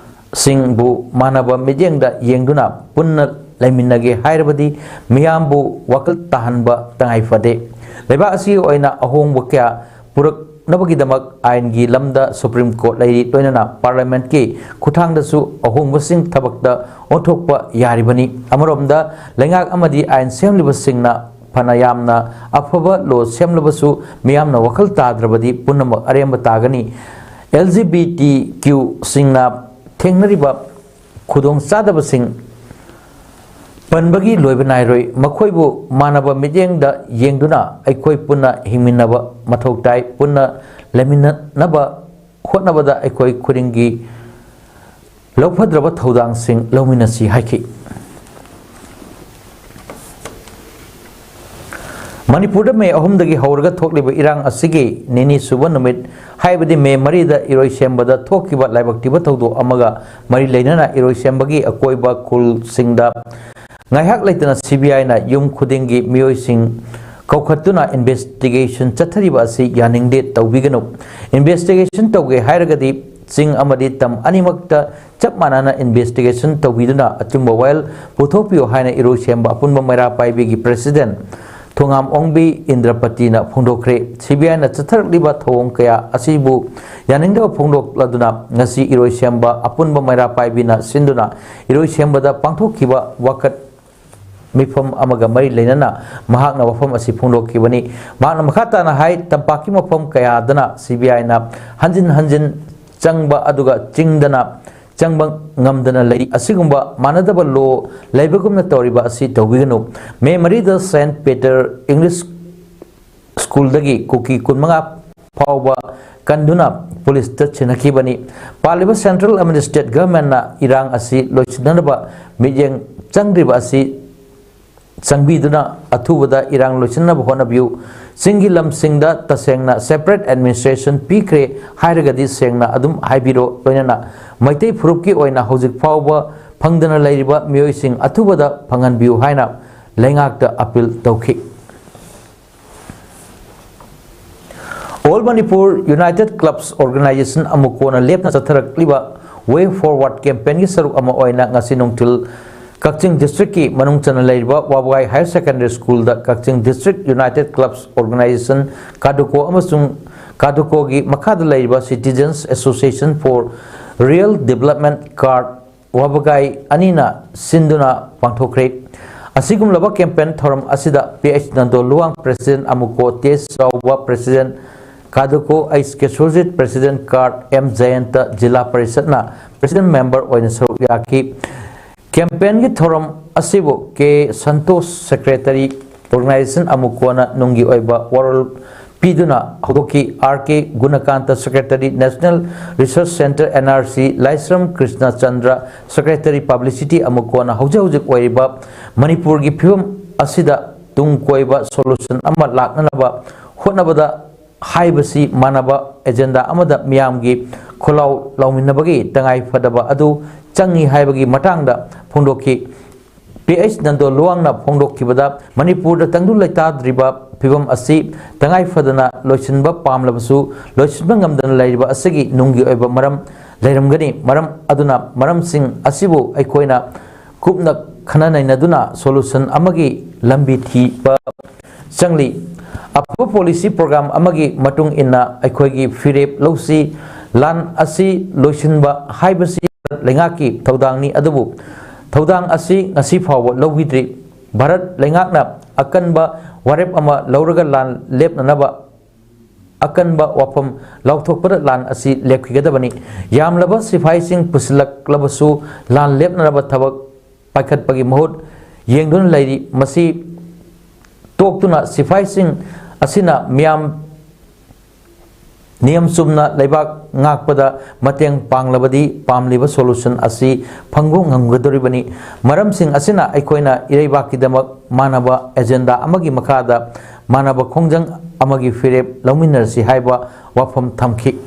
ꯁꯤꯡꯕꯨ ꯃꯥꯟꯅꯕ ꯃꯤꯠꯌꯦꯡꯗ ꯌꯦꯡꯗꯨꯅ ꯄꯨꯟꯅ ꯂꯩꯃꯤꯟꯅꯒꯦ ꯍꯥꯏꯔꯕꯗꯤ ꯃꯤꯌꯥꯝꯕꯨ ꯋꯥꯈꯜ ꯇꯥꯍꯟꯕ ꯇꯉꯥꯏ ꯐꯗꯦ꯫ ꯂꯩꯕꯥꯛ ꯑꯁꯤꯒꯤ ꯑꯣꯏꯅ ꯑꯍꯣꯡꯕ ꯀꯌꯥ ꯄꯨꯔꯛꯅꯕꯒꯤꯗꯃꯛ ꯑꯥꯏꯟꯒꯤ ꯂꯝꯗ Supreme Court ꯂꯩꯔꯤ, ꯂꯣꯏꯅꯅ Parliamentꯀꯤ ꯈꯨꯠꯊꯥꯡꯗꯁꯨ ꯑꯍꯣꯡꯕꯁꯤꯡ ꯊꯕꯛꯇ ꯑꯣꯟꯊꯣꯛꯄ ꯌꯥꯔꯤꯕꯅꯤ꯫ ꯑꯃꯔꯣꯝꯗ ꯂꯩꯉꯥꯛ ꯑꯃꯗꯤ ꯑꯥꯏꯟ ꯁꯦꯝꯂꯤꯕꯁꯤꯡꯅ ꯐꯅ ꯌꯥꯝꯅ ꯑꯐꯕ law ꯁꯦꯝꯂꯕꯁꯨ ꯃꯤꯌꯥꯝꯅ ꯋꯥꯈꯜ ꯇꯥꯗ꯭ꯔꯕꯗꯤ ꯄꯨꯝꯅꯃꯛ ꯑꯔꯦꯝꯕ ꯇꯥꯒꯅꯤ꯫ L G B T Q ꯁꯤꯡꯅ ꯊꯦꯡꯅꯔꯤꯕ ꯈꯨꯗꯣꯡꯆꯥꯗꯕꯁꯤꯡ ꯄꯟꯕꯒꯤ ꯂꯣꯏꯕ ꯅꯥꯏꯔꯣꯏ꯫ ꯃꯈꯣꯏꯕꯨ ꯃꯥꯟꯅꯕ ꯃꯤꯠꯌꯦꯡꯗ ꯌꯦꯡꯗꯨꯅ ꯑꯩꯈꯣꯏ ꯄꯨꯟꯅ ꯍꯤꯡꯃꯤꯟꯅꯕ ꯃꯊꯧ ꯇꯥꯏ꯫ ꯄꯨꯟꯅ ꯂꯩꯃꯤꯟꯅꯅꯕ ꯍꯣꯠꯅꯕꯗ ꯑꯩꯈꯣꯏ ꯈꯨꯗꯤꯡꯒꯤ ꯂꯧꯐꯗ꯭ꯔꯕ ꯊꯧꯗꯥꯡꯁꯤꯡ ꯂꯧꯃꯤꯟꯅꯁꯤ ꯍꯥꯏꯈꯤ꯫ ꯃꯅꯤꯄꯨꯔꯗ ꯃꯦ ꯑꯍꯨꯝꯗꯒꯤ ꯍꯧꯔꯒ ꯊꯣꯛꯂꯤꯕ ꯏꯔꯥꯡ ꯑꯁꯤꯒꯤ ꯅꯤꯅꯤ ꯁꯨꯕ ꯅꯨꯃꯤꯠ, ꯍꯥꯏꯕꯗꯤ ꯃꯦ ꯃꯔꯤꯗ ꯏꯔꯣꯏꯁꯦꯝꯕꯗ ꯊꯣꯛꯈꯤꯕ ꯂꯥꯏꯕꯛ ꯊꯤꯕ ꯊꯧꯗꯣꯛ ꯑꯃꯒ ꯃꯔꯤ ꯂꯩꯅꯅ ꯏꯔꯣꯏꯁꯦꯝꯕꯒꯤ ꯑꯀꯣꯏꯕ ꯈꯨꯜꯁꯤꯡꯗ ꯉꯥꯏꯍꯥꯛ ꯂꯩꯇꯅ C B Iꯅ ꯌꯨꯝ ꯈꯨꯗꯤꯡꯒꯤ ꯃꯤꯑꯣꯏꯁꯤꯡ ꯀꯧꯈꯠꯇꯨꯅ investigation ꯆꯠꯊꯔꯤꯕ ꯑꯁꯤ ꯌꯥꯅꯤꯡꯗꯦ, ꯇꯧꯕꯤꯒꯅꯨ꯫ Investigation ꯇꯧꯒꯦ ꯍꯥꯏꯔꯒꯗꯤ ꯆꯤꯡ ꯑꯃꯗꯤ ꯇꯝ ꯑꯅꯤꯃꯛꯇ ꯆꯞ ꯃꯥꯟꯅꯅ investigation ꯇꯧꯕꯤꯗꯨꯅ ꯑꯆꯨꯝꯕ ꯋꯥꯌꯦꯜ ꯄꯨꯊꯣꯛꯄꯤꯌꯨ ꯍꯥꯏꯅ ꯏꯔꯣꯏꯁꯦꯝꯕ ꯑꯄꯨꯟꯕ ꯃꯩꯔꯥ ꯄꯥꯏꯕꯤꯒꯤ president ꯊꯣꯉꯥꯝ ꯑꯣꯡꯕꯤ ꯏꯟꯗ꯭ꯔꯄꯇꯤꯅ ꯐꯣꯡꯗꯣꯛꯈ꯭ꯔꯦ꯫ ꯁꯤ ꯕꯤ ꯑꯥꯏꯅ ꯆꯠꯊꯔꯛꯂꯤꯕ ꯊꯧꯑꯣꯡ ꯀꯌꯥ ꯑꯁꯤꯕꯨ ꯌꯥꯅꯤꯡꯗꯕ ꯐꯣꯡꯗꯣꯛꯂꯗꯨꯅ ꯉꯁꯤ ꯏꯔꯣꯏꯁꯦꯝꯕ ꯑꯄꯨꯟꯕ ꯃꯩꯔꯥ ꯄꯥꯏꯕꯤꯅ ꯁꯤꯟꯗꯨꯅ ꯏꯔꯣꯏꯁꯦꯝꯕꯗ ꯄꯥꯡꯊꯣꯛꯈꯤꯕ ꯋꯥꯀꯠ ꯃꯤꯐꯝ ꯑꯃꯒ ꯃꯔꯤ ꯂꯩꯅꯅ ꯃꯍꯥꯛꯅ ꯋꯥꯐꯝ ꯑꯁꯤ ꯐꯣꯡꯗꯣꯛꯈꯤꯕꯅꯤ꯫ ꯃꯍꯥꯛꯅ ꯃꯈꯥ ꯇꯥꯅ ꯍꯥꯏ, ꯇꯝꯄꯥꯛꯀꯤ ꯃꯐꯝ ꯀꯌꯥꯗꯅ ꯁꯤ ꯕꯤ ꯑꯥꯏꯅ ꯍꯟꯖꯤꯟ ꯍꯟꯖꯤꯟ ꯆꯪꯕ ꯑꯗꯨꯒ ꯆꯤꯡꯗꯅ ꯆꯪꯕ ꯉꯝꯗꯅ ꯂꯩꯔꯤ꯫ ꯑꯁꯤꯒꯨꯝꯕ ꯃꯥꯟꯅꯗꯕ ꯂꯣ ꯂꯩꯕꯒꯨꯝꯅ ꯇꯧꯔꯤꯕ ꯑꯁꯤ ꯇꯧꯕꯤꯒꯅꯨ꯫ ꯃꯦ ꯃꯔꯤꯗ ꯁꯦꯟꯠ ꯄꯤꯇꯔ ꯏꯪꯂꯤꯁ ꯁ꯭ꯀꯨꯜꯗꯒꯤ ꯀꯨꯀꯤ ꯀꯨꯟꯃꯉꯥ ꯐꯥꯎꯕ ꯀꯟꯗꯨꯅ ꯄꯨꯂꯤꯁꯇ ꯁꯤꯟꯅꯈꯤꯕꯅꯤ꯫ ꯄꯥꯜꯂꯤꯕ ꯁꯦꯟꯇ꯭ꯔꯦꯜ ꯑꯃꯗꯤ ꯁ꯭ꯇꯦꯠ ꯒꯚꯔꯟꯃꯦꯟꯠꯅ ꯏꯔꯥꯡ ꯑꯁꯤ ꯂꯣꯏꯁꯤꯟꯅꯅꯕ ꯃꯤꯠꯌꯦꯡ ꯆꯪꯗ꯭ꯔꯤꯕ ꯑꯁꯤ ꯆꯪꯕꯤꯗꯨꯅ ꯑꯊꯨꯕꯗ ꯏꯔꯥꯡ ꯂꯣꯏꯁꯤꯟꯅꯕ ꯍꯣꯠꯅꯕꯤꯌꯨ꯫ ꯆꯤꯡꯒꯤ ꯂꯝꯁꯤꯡꯗ ꯇꯁꯦꯡꯅ ꯁꯦꯄꯔꯦꯠ ꯑꯦꯗꯃꯤꯅꯤꯁꯇ꯭ꯔꯦꯁꯟ ꯄꯤꯈ꯭ꯔꯦ ꯍꯥꯏꯔꯒꯗꯤ ꯁꯦꯡꯅ ꯑꯗꯨꯝ ꯍꯥꯏꯕꯤꯔꯣ꯫ ꯂꯣꯏꯅꯅ ꯃꯩꯇꯩ ꯐꯨꯔꯨꯞꯀꯤ ꯑꯣꯏꯅ ꯍꯧꯖꯤꯛ ꯐꯥꯎꯕ ꯐꯪꯗꯅ ꯂꯩꯔꯤꯕ ꯃꯤꯑꯣꯏꯁꯤꯡ ꯑꯊꯨꯕꯗ ꯐꯪꯍꯟꯕꯤꯌꯨ ꯍꯥꯏꯅ ꯂꯩꯉꯥꯛꯇ ꯑꯄꯤꯜ ꯇꯧꯈꯤ꯫ All Manipur United Clubs Organization, ꯑꯃꯨꯛ ꯀꯣꯟꯅ ꯂꯦꯞꯅ ꯆꯠꯊꯔꯛꯂꯤꯕ Way Forward campaignꯒꯤ ꯁꯔꯨꯛ ꯑꯃ ꯑꯣꯏꯅ ꯉꯁꯤ ꯅꯨꯡꯊꯤꯜ ꯀꯛꯆꯤꯡ ꯗꯤꯁꯇ꯭ꯔꯤꯛꯀꯤ ꯃꯅꯨꯡ ꯆꯟꯅ ꯂꯩꯔꯤꯕ ꯋꯥꯕꯒꯥꯏ ꯍꯥꯌꯔ ꯁꯦꯀꯦꯟꯗꯔꯤ ꯁ꯭ꯀꯨꯜꯗ Kakching district united clubs organization, Kaduko ꯑꯃꯁꯨꯡ ꯀꯥꯗꯨꯀꯣꯒꯤ ꯃꯈꯥꯗ ꯂꯩꯔꯤꯕ Citizens Association for Real Development CARD ꯋꯥꯕꯒꯥꯏ ꯑꯅꯤꯅ ꯁꯤꯟꯗꯨꯅ ꯄꯥꯡꯊꯣꯛꯈ꯭ꯔꯦ꯫ ꯑꯁꯤꯒꯨꯝꯂꯕ ꯀꯦꯝꯄꯦꯟ ꯊꯧꯔꯝ ꯑꯁꯤꯗ P H Nando Luwang, president, Amuko Tej Chaoba, president Kaduko, H Kesorjit, president CARD, M Jayanta, Zila ꯄꯔꯤꯁꯠꯅ ꯄ꯭ꯔꯦꯁꯤꯗꯦꯟꯠ ꯃꯦꯝꯕꯔ ꯑꯣꯏꯅ ꯁꯔꯨꯛ ꯌꯥꯈꯤ꯫ ꯀꯦꯝꯄꯦꯟꯒꯤ ꯊꯧꯔꯝ ꯑꯁꯤꯕꯨ ꯀꯦ ꯁꯟꯇꯣꯁ, ꯁꯦꯀ꯭ꯔꯦꯇꯔꯤ, ꯑꯣꯔꯒꯅꯥꯏꯖꯦꯁꯟ ꯑꯃꯨꯛ ꯀꯣꯟꯅ ꯅꯨꯡꯒꯤ ꯑꯣꯏꯕ ꯋꯥꯔꯣꯜ ꯄꯤꯗꯨꯅ ꯍꯧꯗꯣꯛꯈꯤ꯫ R K Gunakanta, secretary, national research centre, N R C, Laishram ꯀ꯭ꯔꯤꯁꯅꯆꯟꯗ꯭ꯔ, secretary, publicity, ꯑꯃꯨꯛ ꯀꯣꯟꯅ ꯍꯧꯖꯤꯛ ꯍꯧꯖꯤꯛ ꯑꯣꯏꯔꯤꯕ ꯃꯅꯤꯄꯨꯔꯒꯤ ꯐꯤꯕꯝ ꯑꯁꯤꯗ ꯇꯨꯡ ꯀꯣꯏꯕ ꯁꯣꯂꯨꯁꯟ ꯑꯃ ꯂꯥꯛꯅꯅꯕ ꯍꯣꯠꯅꯕꯗ ꯍꯥꯏꯕꯁꯤ ꯃꯥꯟꯅꯕ ꯑꯦꯖꯦꯟꯗꯥ ꯑꯃꯗ ꯃꯤꯌꯥꯝꯒꯤ ꯈꯣꯜꯂꯥꯎ ꯂꯥꯎꯃꯤꯟꯅꯕꯒꯤ ꯇꯉꯥꯏ ꯐꯗꯕ ꯑꯗꯨ ꯆꯪꯏ ꯍꯥꯏꯕꯒꯤ ꯃꯇꯥꯡꯗ ꯐꯣꯡꯗꯣꯛꯈꯤ꯫ ꯄꯤ ꯑꯩꯆ ꯅꯟꯗꯣ ꯂꯨꯋꯥꯡꯅ ꯐꯣꯡꯗꯣꯛꯈꯤꯕꯗ, ꯃꯅꯤꯄꯨꯔꯗ ꯇꯪꯗꯨ ꯂꯩꯇꯥꯗ꯭ꯔꯤꯕ ꯐꯤꯕꯝ ꯑꯁꯤ ꯇꯉꯥꯏ ꯐꯗꯅ ꯂꯣꯏꯁꯤꯟꯕ ꯄꯥꯝꯂꯕꯁꯨ ꯂꯣꯏꯁꯤꯟꯕ ꯉꯝꯗꯅ ꯂꯩꯔꯤꯕ ꯑꯁꯤꯒꯤ ꯅꯨꯡꯒꯤ ꯑꯣꯏꯕ ꯃꯔꯝ ꯂꯩꯔꯝꯒꯅꯤ꯫ ꯃꯔꯝ ꯑꯗꯨꯅ ꯃꯔꯝꯁꯤꯡ ꯑꯁꯤꯕꯨ ꯑꯩꯈꯣꯏꯅ ꯀꯨꯞꯅ ꯈꯟꯅ ꯅꯩꯅꯗꯨꯅ ꯁꯣꯂꯨꯁꯟ ꯑꯃꯒꯤ ꯂꯝꯕꯤ ꯊꯤꯕ ꯆꯪꯂꯤ꯫ ꯑꯐꯕ ꯄꯣꯂꯤꯁꯤ ꯄ꯭ꯔꯣꯒ꯭ꯔꯥꯝ ꯑꯃꯒꯤ ꯃꯇꯨꯡ ꯏꯟꯅ ꯑꯩꯈꯣꯏꯒꯤ ꯐꯤꯔꯦꯞ ꯂꯧꯁꯤ꯫ ꯂꯥꯟ ꯑꯁꯤ ꯂꯣꯏꯁꯤꯟꯕ ꯍꯥꯏꯕꯁꯤ ꯂꯩꯉꯥꯛꯀꯤ ꯊꯧꯗꯥꯡꯅꯤ, ꯑꯗꯨꯕꯨ ꯊꯧꯗꯥꯡ ꯑꯁꯤ ꯉꯁꯤ ꯐꯥꯎꯕ ꯂꯧꯕꯤꯗ꯭ꯔꯤ꯫ ꯚꯥꯔꯠ ꯂꯩꯉꯥꯛꯅ ꯑꯀꯟꯕ ꯋꯥꯔꯦꯞ ꯑꯃ ꯂꯧꯔꯒ ꯂꯥꯟ ꯂꯦꯞꯅꯅꯕ ꯑꯀꯟꯕ ꯋꯥꯐꯝ ꯂꯥꯎꯊꯣꯛꯄꯗ ꯂꯥꯟ ꯑꯁꯤ ꯂꯦꯞꯈꯤꯒꯗꯕꯅꯤ꯫ ꯌꯥꯝꯂꯕ ꯁꯤꯐꯥꯏꯁꯤꯡ ꯄꯨꯁꯤꯜꯂꯛꯂꯕꯁꯨ ꯂꯥꯟ ꯂꯦꯞꯅꯅꯕ ꯊꯕꯛ ꯄꯥꯏꯈꯠꯄꯒꯤ ꯃꯍꯨꯠ ꯌꯦꯡꯗꯨꯅ ꯂꯩꯔꯤ꯫ ꯃꯁꯤ ꯇꯣꯛꯇꯨꯅ ꯁꯤꯐꯥꯏꯁꯤꯡ ꯑꯁꯤꯅ ꯃꯤꯌꯥꯝ ꯅꯤꯌꯝ ꯆꯨꯝꯅ ꯂꯩꯕꯥꯛ ꯉꯥꯛꯄꯗ ꯃꯇꯦꯡ ꯄꯥꯡꯂꯕꯗꯤ ꯄꯥꯝꯂꯤꯕ ꯁꯣꯂꯨꯁꯟ ꯑꯁꯤ ꯐꯪꯕ ꯉꯝꯒꯗꯧꯔꯤꯕꯅꯤ꯫ ꯃꯔꯝꯁꯤꯡ ꯑꯁꯤꯅ ꯑꯩꯈꯣꯏꯅ ꯏꯔꯩꯕꯥꯛꯀꯤꯗꯃꯛ ꯃꯥꯟꯅꯕ ꯑꯦꯖꯦꯟꯗꯥ ꯑꯃꯒꯤ ꯃꯈꯥꯗ ꯃꯥꯟꯅꯕ ꯈꯣꯡꯖꯪ ꯑꯃꯒꯤ ꯐꯤꯔꯦꯞ ꯂꯧꯃꯤꯟꯅꯔꯁꯤ ꯍꯥꯏꯕ ꯋꯥꯐꯝ ꯊꯝꯈꯤ꯫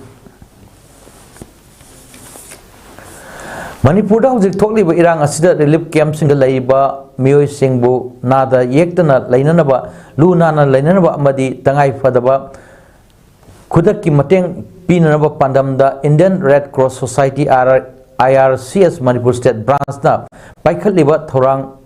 ꯃꯅꯤꯄꯨꯔꯗ ꯍꯧꯖꯤꯛ ꯊꯣꯛꯂꯤꯕ ꯏꯔꯥꯡ ꯑꯁꯤꯗ ꯔꯤꯂꯤꯐ ꯀꯦꯝꯞꯁꯤꯡꯗ ꯂꯩꯔꯤꯕ ꯃꯤꯑꯣꯏꯁꯤꯡꯕꯨ ꯅꯥꯗ ꯌꯦꯛꯇꯅ ꯂꯩꯅꯅꯕ, ꯂꯨ ꯅꯥꯟꯅ ꯂꯩꯅꯅꯕ ꯑꯃꯗꯤ ꯇꯉꯥꯏ ꯐꯗꯕ ꯈꯨꯗꯛꯀꯤ ꯃꯇꯦꯡ ꯄꯤꯅꯅꯕ ꯄꯥꯟꯗꯝꯗ Indian Red Cross Society, IRCS, Manipur State Branch ꯅ ꯄꯥꯏꯈꯠꯂꯤꯕ ꯊꯧꯔꯥꯡ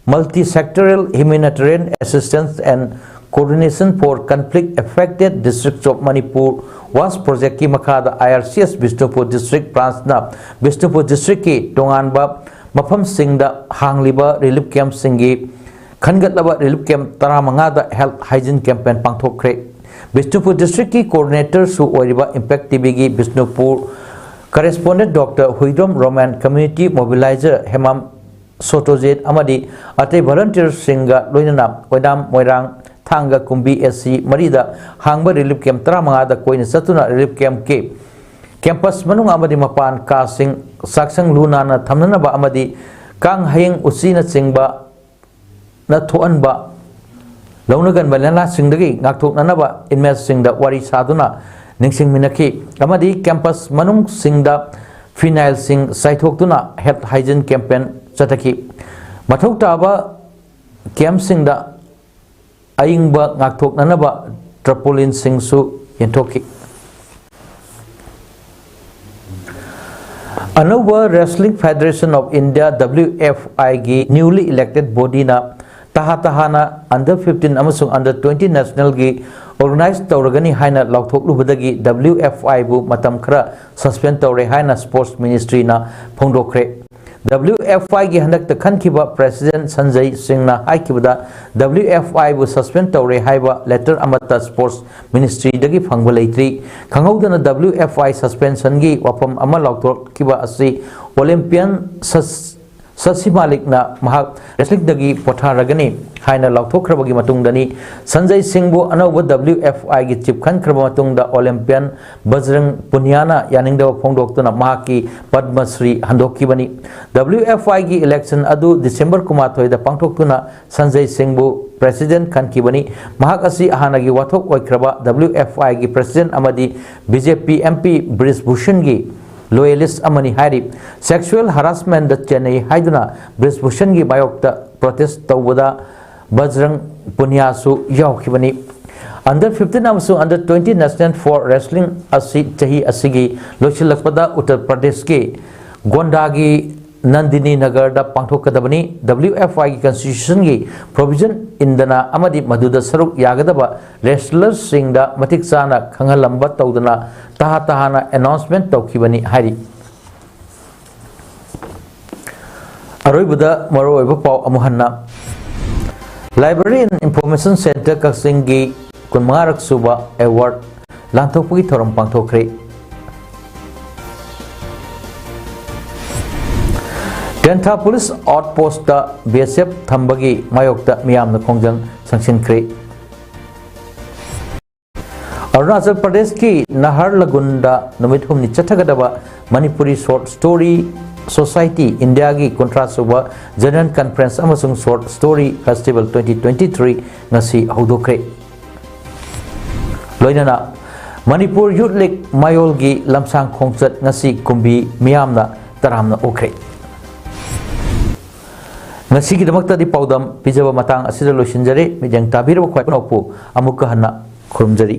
Multi-Sectoral Humanitarian Assistance and Coordination for Conflict Affected Districts of Manipur, WASH project ꯀꯤ ꯃꯈꯥꯗ IRCS Bishnupur District Branch ꯅ ꯕꯤꯁꯅꯨꯄꯨꯔ ꯗꯤꯁꯇ꯭ꯔꯤꯛꯀꯤ ꯇꯣꯉꯥꯟꯕ ꯃꯐꯝꯁꯤꯡꯗ ꯍꯥꯡꯂꯤꯕ ꯔꯤꯂꯤꯐ ꯀꯦꯝꯞꯁꯤꯡꯒꯤ ꯈꯟꯒꯠꯂꯕ ꯔꯤꯂꯤꯐ ꯀꯦꯝꯞ ꯇꯔꯥꯃꯉꯥꯗ ꯍꯦꯜꯊ ꯍꯥꯏꯖꯤꯟ ꯀꯦꯝꯄꯦꯟ ꯄꯥꯡꯊꯣꯛꯈ꯭ꯔꯦ꯫ ꯕꯤꯁꯅꯨꯄꯨꯔ ꯗꯤꯁꯇ꯭ꯔꯤꯛꯀꯤ ꯀꯣꯑꯣꯔꯗꯤꯅꯦꯇꯔꯁꯨ ꯑꯣꯏꯔꯤꯕ ꯏꯝꯄꯦꯛ ꯇꯤꯚꯤꯒꯤ Bishnupur correspondent doctor Huidrom Roman, community mobiliser Hemam Sotojit ꯑꯃꯗꯤ ꯑꯇꯩ ꯚꯣꯂꯨꯟꯇꯤꯌꯔꯁꯤꯡꯒ ꯂꯣꯏꯅꯅ ꯑꯣꯏꯅꯥꯝ, ꯃꯣꯏꯔꯥꯡ, ꯊꯥꯡꯒ, ꯀꯨꯝꯕꯤ ꯑꯦꯁ ꯁꯤ ꯃꯔꯤꯗ ꯍꯥꯡꯕ ꯔꯤꯂꯤꯐ ꯀꯦꯝꯞ ꯇꯔꯥꯃꯉꯥꯗ ꯀꯣꯏꯅ ꯆꯠꯇꯨꯅ ꯔꯤꯂꯤꯐ ꯀꯦꯝꯞꯀꯤ ꯀꯦꯝꯄꯁ ꯃꯅꯨꯡ ꯑꯃꯗꯤ ꯃꯄꯥꯟ ꯀꯥꯁꯤꯡ ꯆꯥꯛꯁꯪ ꯂꯨ ꯅꯥꯟꯅ ꯊꯝꯅꯅꯕ ꯑꯃꯗꯤ ꯀꯥꯡ, ꯍꯌꯤꯡ, ꯎꯆꯤꯅꯆꯤꯡꯕ ꯅ ꯊꯣꯛꯍꯟꯕ ꯂꯧꯅꯒꯟꯕ ꯂꯥꯏꯅꯥꯁꯤꯡꯗꯒꯤ ꯉꯥꯛꯊꯣꯛꯅꯅꯕ ꯏꯟꯃꯦꯠꯁꯤꯡꯗ ꯋꯥꯔꯤ ꯁꯥꯗꯨꯅ ꯅꯤꯡꯁꯤꯡꯃꯤꯟꯅꯈꯤ ꯑꯃꯗꯤ ꯀꯦꯝꯄꯁ ꯃꯅꯨꯡꯁꯤꯡꯗ ꯐꯤꯅꯥꯏꯜꯁꯤꯡ ꯆꯥꯏꯊꯣꯛꯇꯨꯅ ꯍꯦꯜꯊ ꯍꯥꯏꯖꯤꯟ ꯀꯦꯝꯄꯦꯟ ꯆꯠꯊꯈꯤ꯫ ꯃꯊꯧ ꯇꯥꯕ ꯀꯦꯝꯞꯁꯤꯡꯗ ꯑꯏꯪꯕ ꯉꯥꯛꯊꯣꯛꯅꯅꯕ ꯇ꯭ꯔꯄꯣꯂꯤꯟꯁꯤꯡꯁꯨ ꯌꯦꯟꯊꯣꯛꯈꯤ꯫ ꯑꯅꯧꯕ Wrestling Federation of India, WFI ꯒꯤ newly elected body ꯅ ꯇꯍꯥ ꯇꯍꯥꯅ under fifteen ꯑꯃꯁꯨꯡ under twenty nationalꯒꯤ organize ꯇꯧꯔꯒꯅꯤ ꯍꯥꯏꯅ ꯂꯥꯎꯊꯣꯛꯂꯨꯕꯗꯒꯤ W F I ꯕꯨ ꯃꯇꯝ ꯈꯔ suspend ꯇꯧꯔꯦ ꯍꯥꯏꯅ Sports Ministryꯅ ꯐꯣꯡꯗꯣꯛꯈ꯭ꯔꯦ꯫ W F I ꯒꯤ ꯍꯟꯗꯛꯇ ꯈꯟꯈꯤꯕ President ꯁꯟꯖꯩ ꯁꯤꯡꯅ ꯍꯥꯏꯈꯤꯕꯗ, W F I ꯕꯨ suspend ꯇꯧꯔꯦ ꯍꯥꯏꯕ letter ꯑꯃꯠꯇ Sports Ministryꯗꯒꯤ ꯐꯪꯕ ꯂꯩꯇ꯭ꯔꯤ꯫ ꯈꯪꯍꯧꯗꯅ W F I suspensionꯒꯤ ꯋꯥꯐꯝ ꯑꯃ ꯂꯥꯎꯊꯣꯛꯈꯤꯕ ꯑꯁꯤ Olympian ꯁꯁ-, ꯁꯁꯤ ꯃꯥꯂꯤꯛꯅ ꯃꯍꯥꯛ wrestlingꯗꯒꯤ ꯄꯣꯊꯥꯔꯒꯅꯤ ꯍꯥꯏꯅ ꯂꯥꯎꯊꯣꯛꯈ꯭ꯔꯕꯒꯤ ꯃꯇꯨꯡꯗꯅꯤ꯫ ꯁꯟꯖꯩ ꯁꯤꯡꯕꯨ ꯑꯅꯧꯕ W F I ꯒꯤ chief ꯈꯟꯈ꯭ꯔꯕ ꯃꯇꯨꯡꯗ Olympian ꯕꯖꯔꯪ ꯄꯨꯅꯤꯌꯥꯅ ꯌꯥꯅꯤꯡꯗꯕ ꯐꯣꯡꯗꯣꯛꯇꯨꯅ ꯃꯍꯥꯛꯀꯤ Padma Shri ꯍꯟꯗꯣꯛꯈꯤꯕꯅꯤ꯫ W F I ꯒꯤ election ꯑꯗꯨ December ꯀꯨꯟꯃꯥꯊꯣꯏꯗ ꯄꯥꯡꯊꯣꯛꯇꯨꯅ ꯁꯟꯖꯩ ꯁꯤꯡꯕꯨ President ꯈꯟꯈꯤꯕꯅꯤ꯫ ꯃꯍꯥꯛ ꯑꯁꯤ ꯍꯥꯟꯅꯒꯤ ꯋꯥꯊꯣꯛ ꯑꯣꯏꯈ꯭ꯔꯕ W F I ꯒꯤ President ꯑꯃꯗꯤ B J P M P Brij ꯚꯨꯁꯟꯒꯤ loyalist ꯑꯃꯅꯤ ꯍꯥꯏꯔꯤ꯫ Sexual harassmentꯗ ꯆꯦꯟꯅꯩ ꯍꯥꯏꯗꯨꯅ ꯕ꯭ꯔꯤꯖ ꯚꯨꯁꯟꯒꯤ ꯃꯥꯌꯣꯛꯇ protest ꯇꯧꯕꯗ ꯕꯖꯔꯪ ꯄꯨꯅꯤꯌꯥꯁꯨ ꯌꯥꯎꯈꯤꯕꯅꯤ꯫ Under fifteen ꯑꯃꯁꯨꯡ under twenty national for wrestling ꯑꯁꯤ ꯆꯍꯤ ꯑꯁꯤꯒꯤ ꯂꯣꯏꯁꯤꯜꯂꯛꯄꯗ ꯎꯠꯇꯔ ꯄ꯭ꯔꯗꯦꯁꯀꯤ ꯒꯣꯟꯗꯥꯒꯤ ꯅꯟꯗꯤꯅꯤ ꯅꯒꯔꯗ ꯄꯥꯡꯊꯣꯛꯀꯗꯕꯅꯤ꯫ W F I ꯒꯤ constitutionꯒꯤ provision ꯏꯟꯗꯅ ꯑꯃꯗꯤ ꯃꯗꯨꯗ ꯁꯔꯨꯛ ꯌꯥꯒꯗꯕ wrestlerꯁꯤꯡꯗ ꯃꯇꯤꯛ ꯆꯥꯅ ꯈꯪꯍꯜꯂꯝꯕ ꯇꯧꯗꯅ ꯇꯍꯥ ꯇꯍꯥꯅ announcement ꯇꯧꯈꯤꯕꯅꯤ ꯍꯥꯏꯔꯤ꯫ ꯑꯔꯣꯏꯕꯗ ꯃꯔꯨꯑꯣꯏꯕ ꯄꯥꯎ ꯑꯃꯨꯛ ꯍꯟꯅ꯫ Library and Information Centre ꯀꯛꯆꯤꯡꯒꯤ ꯀꯨꯟꯃꯉꯥꯔꯛ ꯁꯨꯕ award ꯂꯥꯟꯊꯣꯛꯄꯒꯤ ꯊꯧꯔꯝ ꯄꯥꯡꯊꯣꯛꯈ꯭ꯔꯦ꯫ ꯇꯦꯟꯊꯥ police outpostꯇ B S F ꯊꯝꯕꯒꯤ ꯃꯥꯌꯣꯛꯇ ꯃꯤꯌꯥꯝꯅ ꯈꯣꯡꯖꯪ ꯁꯪꯁꯤꯟꯈ꯭ꯔꯦ꯫ ꯑꯔꯨꯅꯥꯆꯜ ꯄ꯭ꯔꯗꯦꯁꯀꯤ ꯅꯍꯥꯔꯂꯒꯨꯟꯗ ꯅꯨꯃꯤꯠ ꯍꯨꯝꯅꯤ ꯆꯠꯊꯒꯗꯕ ꯃꯅꯤꯄꯨꯔꯤ Short Story Society ꯏꯟꯗꯤꯌꯥꯒꯤ ꯀꯨꯟꯊ꯭ꯔꯥ ꯁꯨꯕ General Conference ꯑꯃꯁꯨꯡ Short Story Festival twenty twenty-three ꯉꯁꯤ ꯍꯧꯗꯣꯛꯈ꯭ꯔꯦ꯫ ꯂꯣꯏꯅꯅ ꯃꯅꯤꯄꯨꯔ Youth League ꯃꯌꯣꯜꯒꯤ ꯂꯝꯁꯥꯡ ꯈꯣꯡꯆꯠ ꯉꯁꯤ ꯀꯨꯝꯕꯤ ꯃꯤꯌꯥꯝꯅ ꯇꯔꯥꯝꯅ ꯑꯣꯛꯈ꯭ꯔꯦ꯫ ꯉꯁꯤꯒꯤꯗꯃꯛꯇꯗꯤ ꯄꯥꯎꯗꯝ ꯄꯤꯖꯕ ꯃꯇꯥꯡ ꯑꯁꯤꯗ ꯂꯣꯏꯁꯤꯟꯖꯔꯦ꯫ ꯃꯤꯠꯌꯦꯡ ꯇꯥꯕꯤꯔꯕ ꯈ꯭ꯋꯥꯏ ꯄꯨꯝꯅꯃꯛꯄꯨ ꯑꯃꯨꯛꯀ ꯍꯟꯅ ꯈꯨꯔꯨꯝꯖꯔꯤ꯫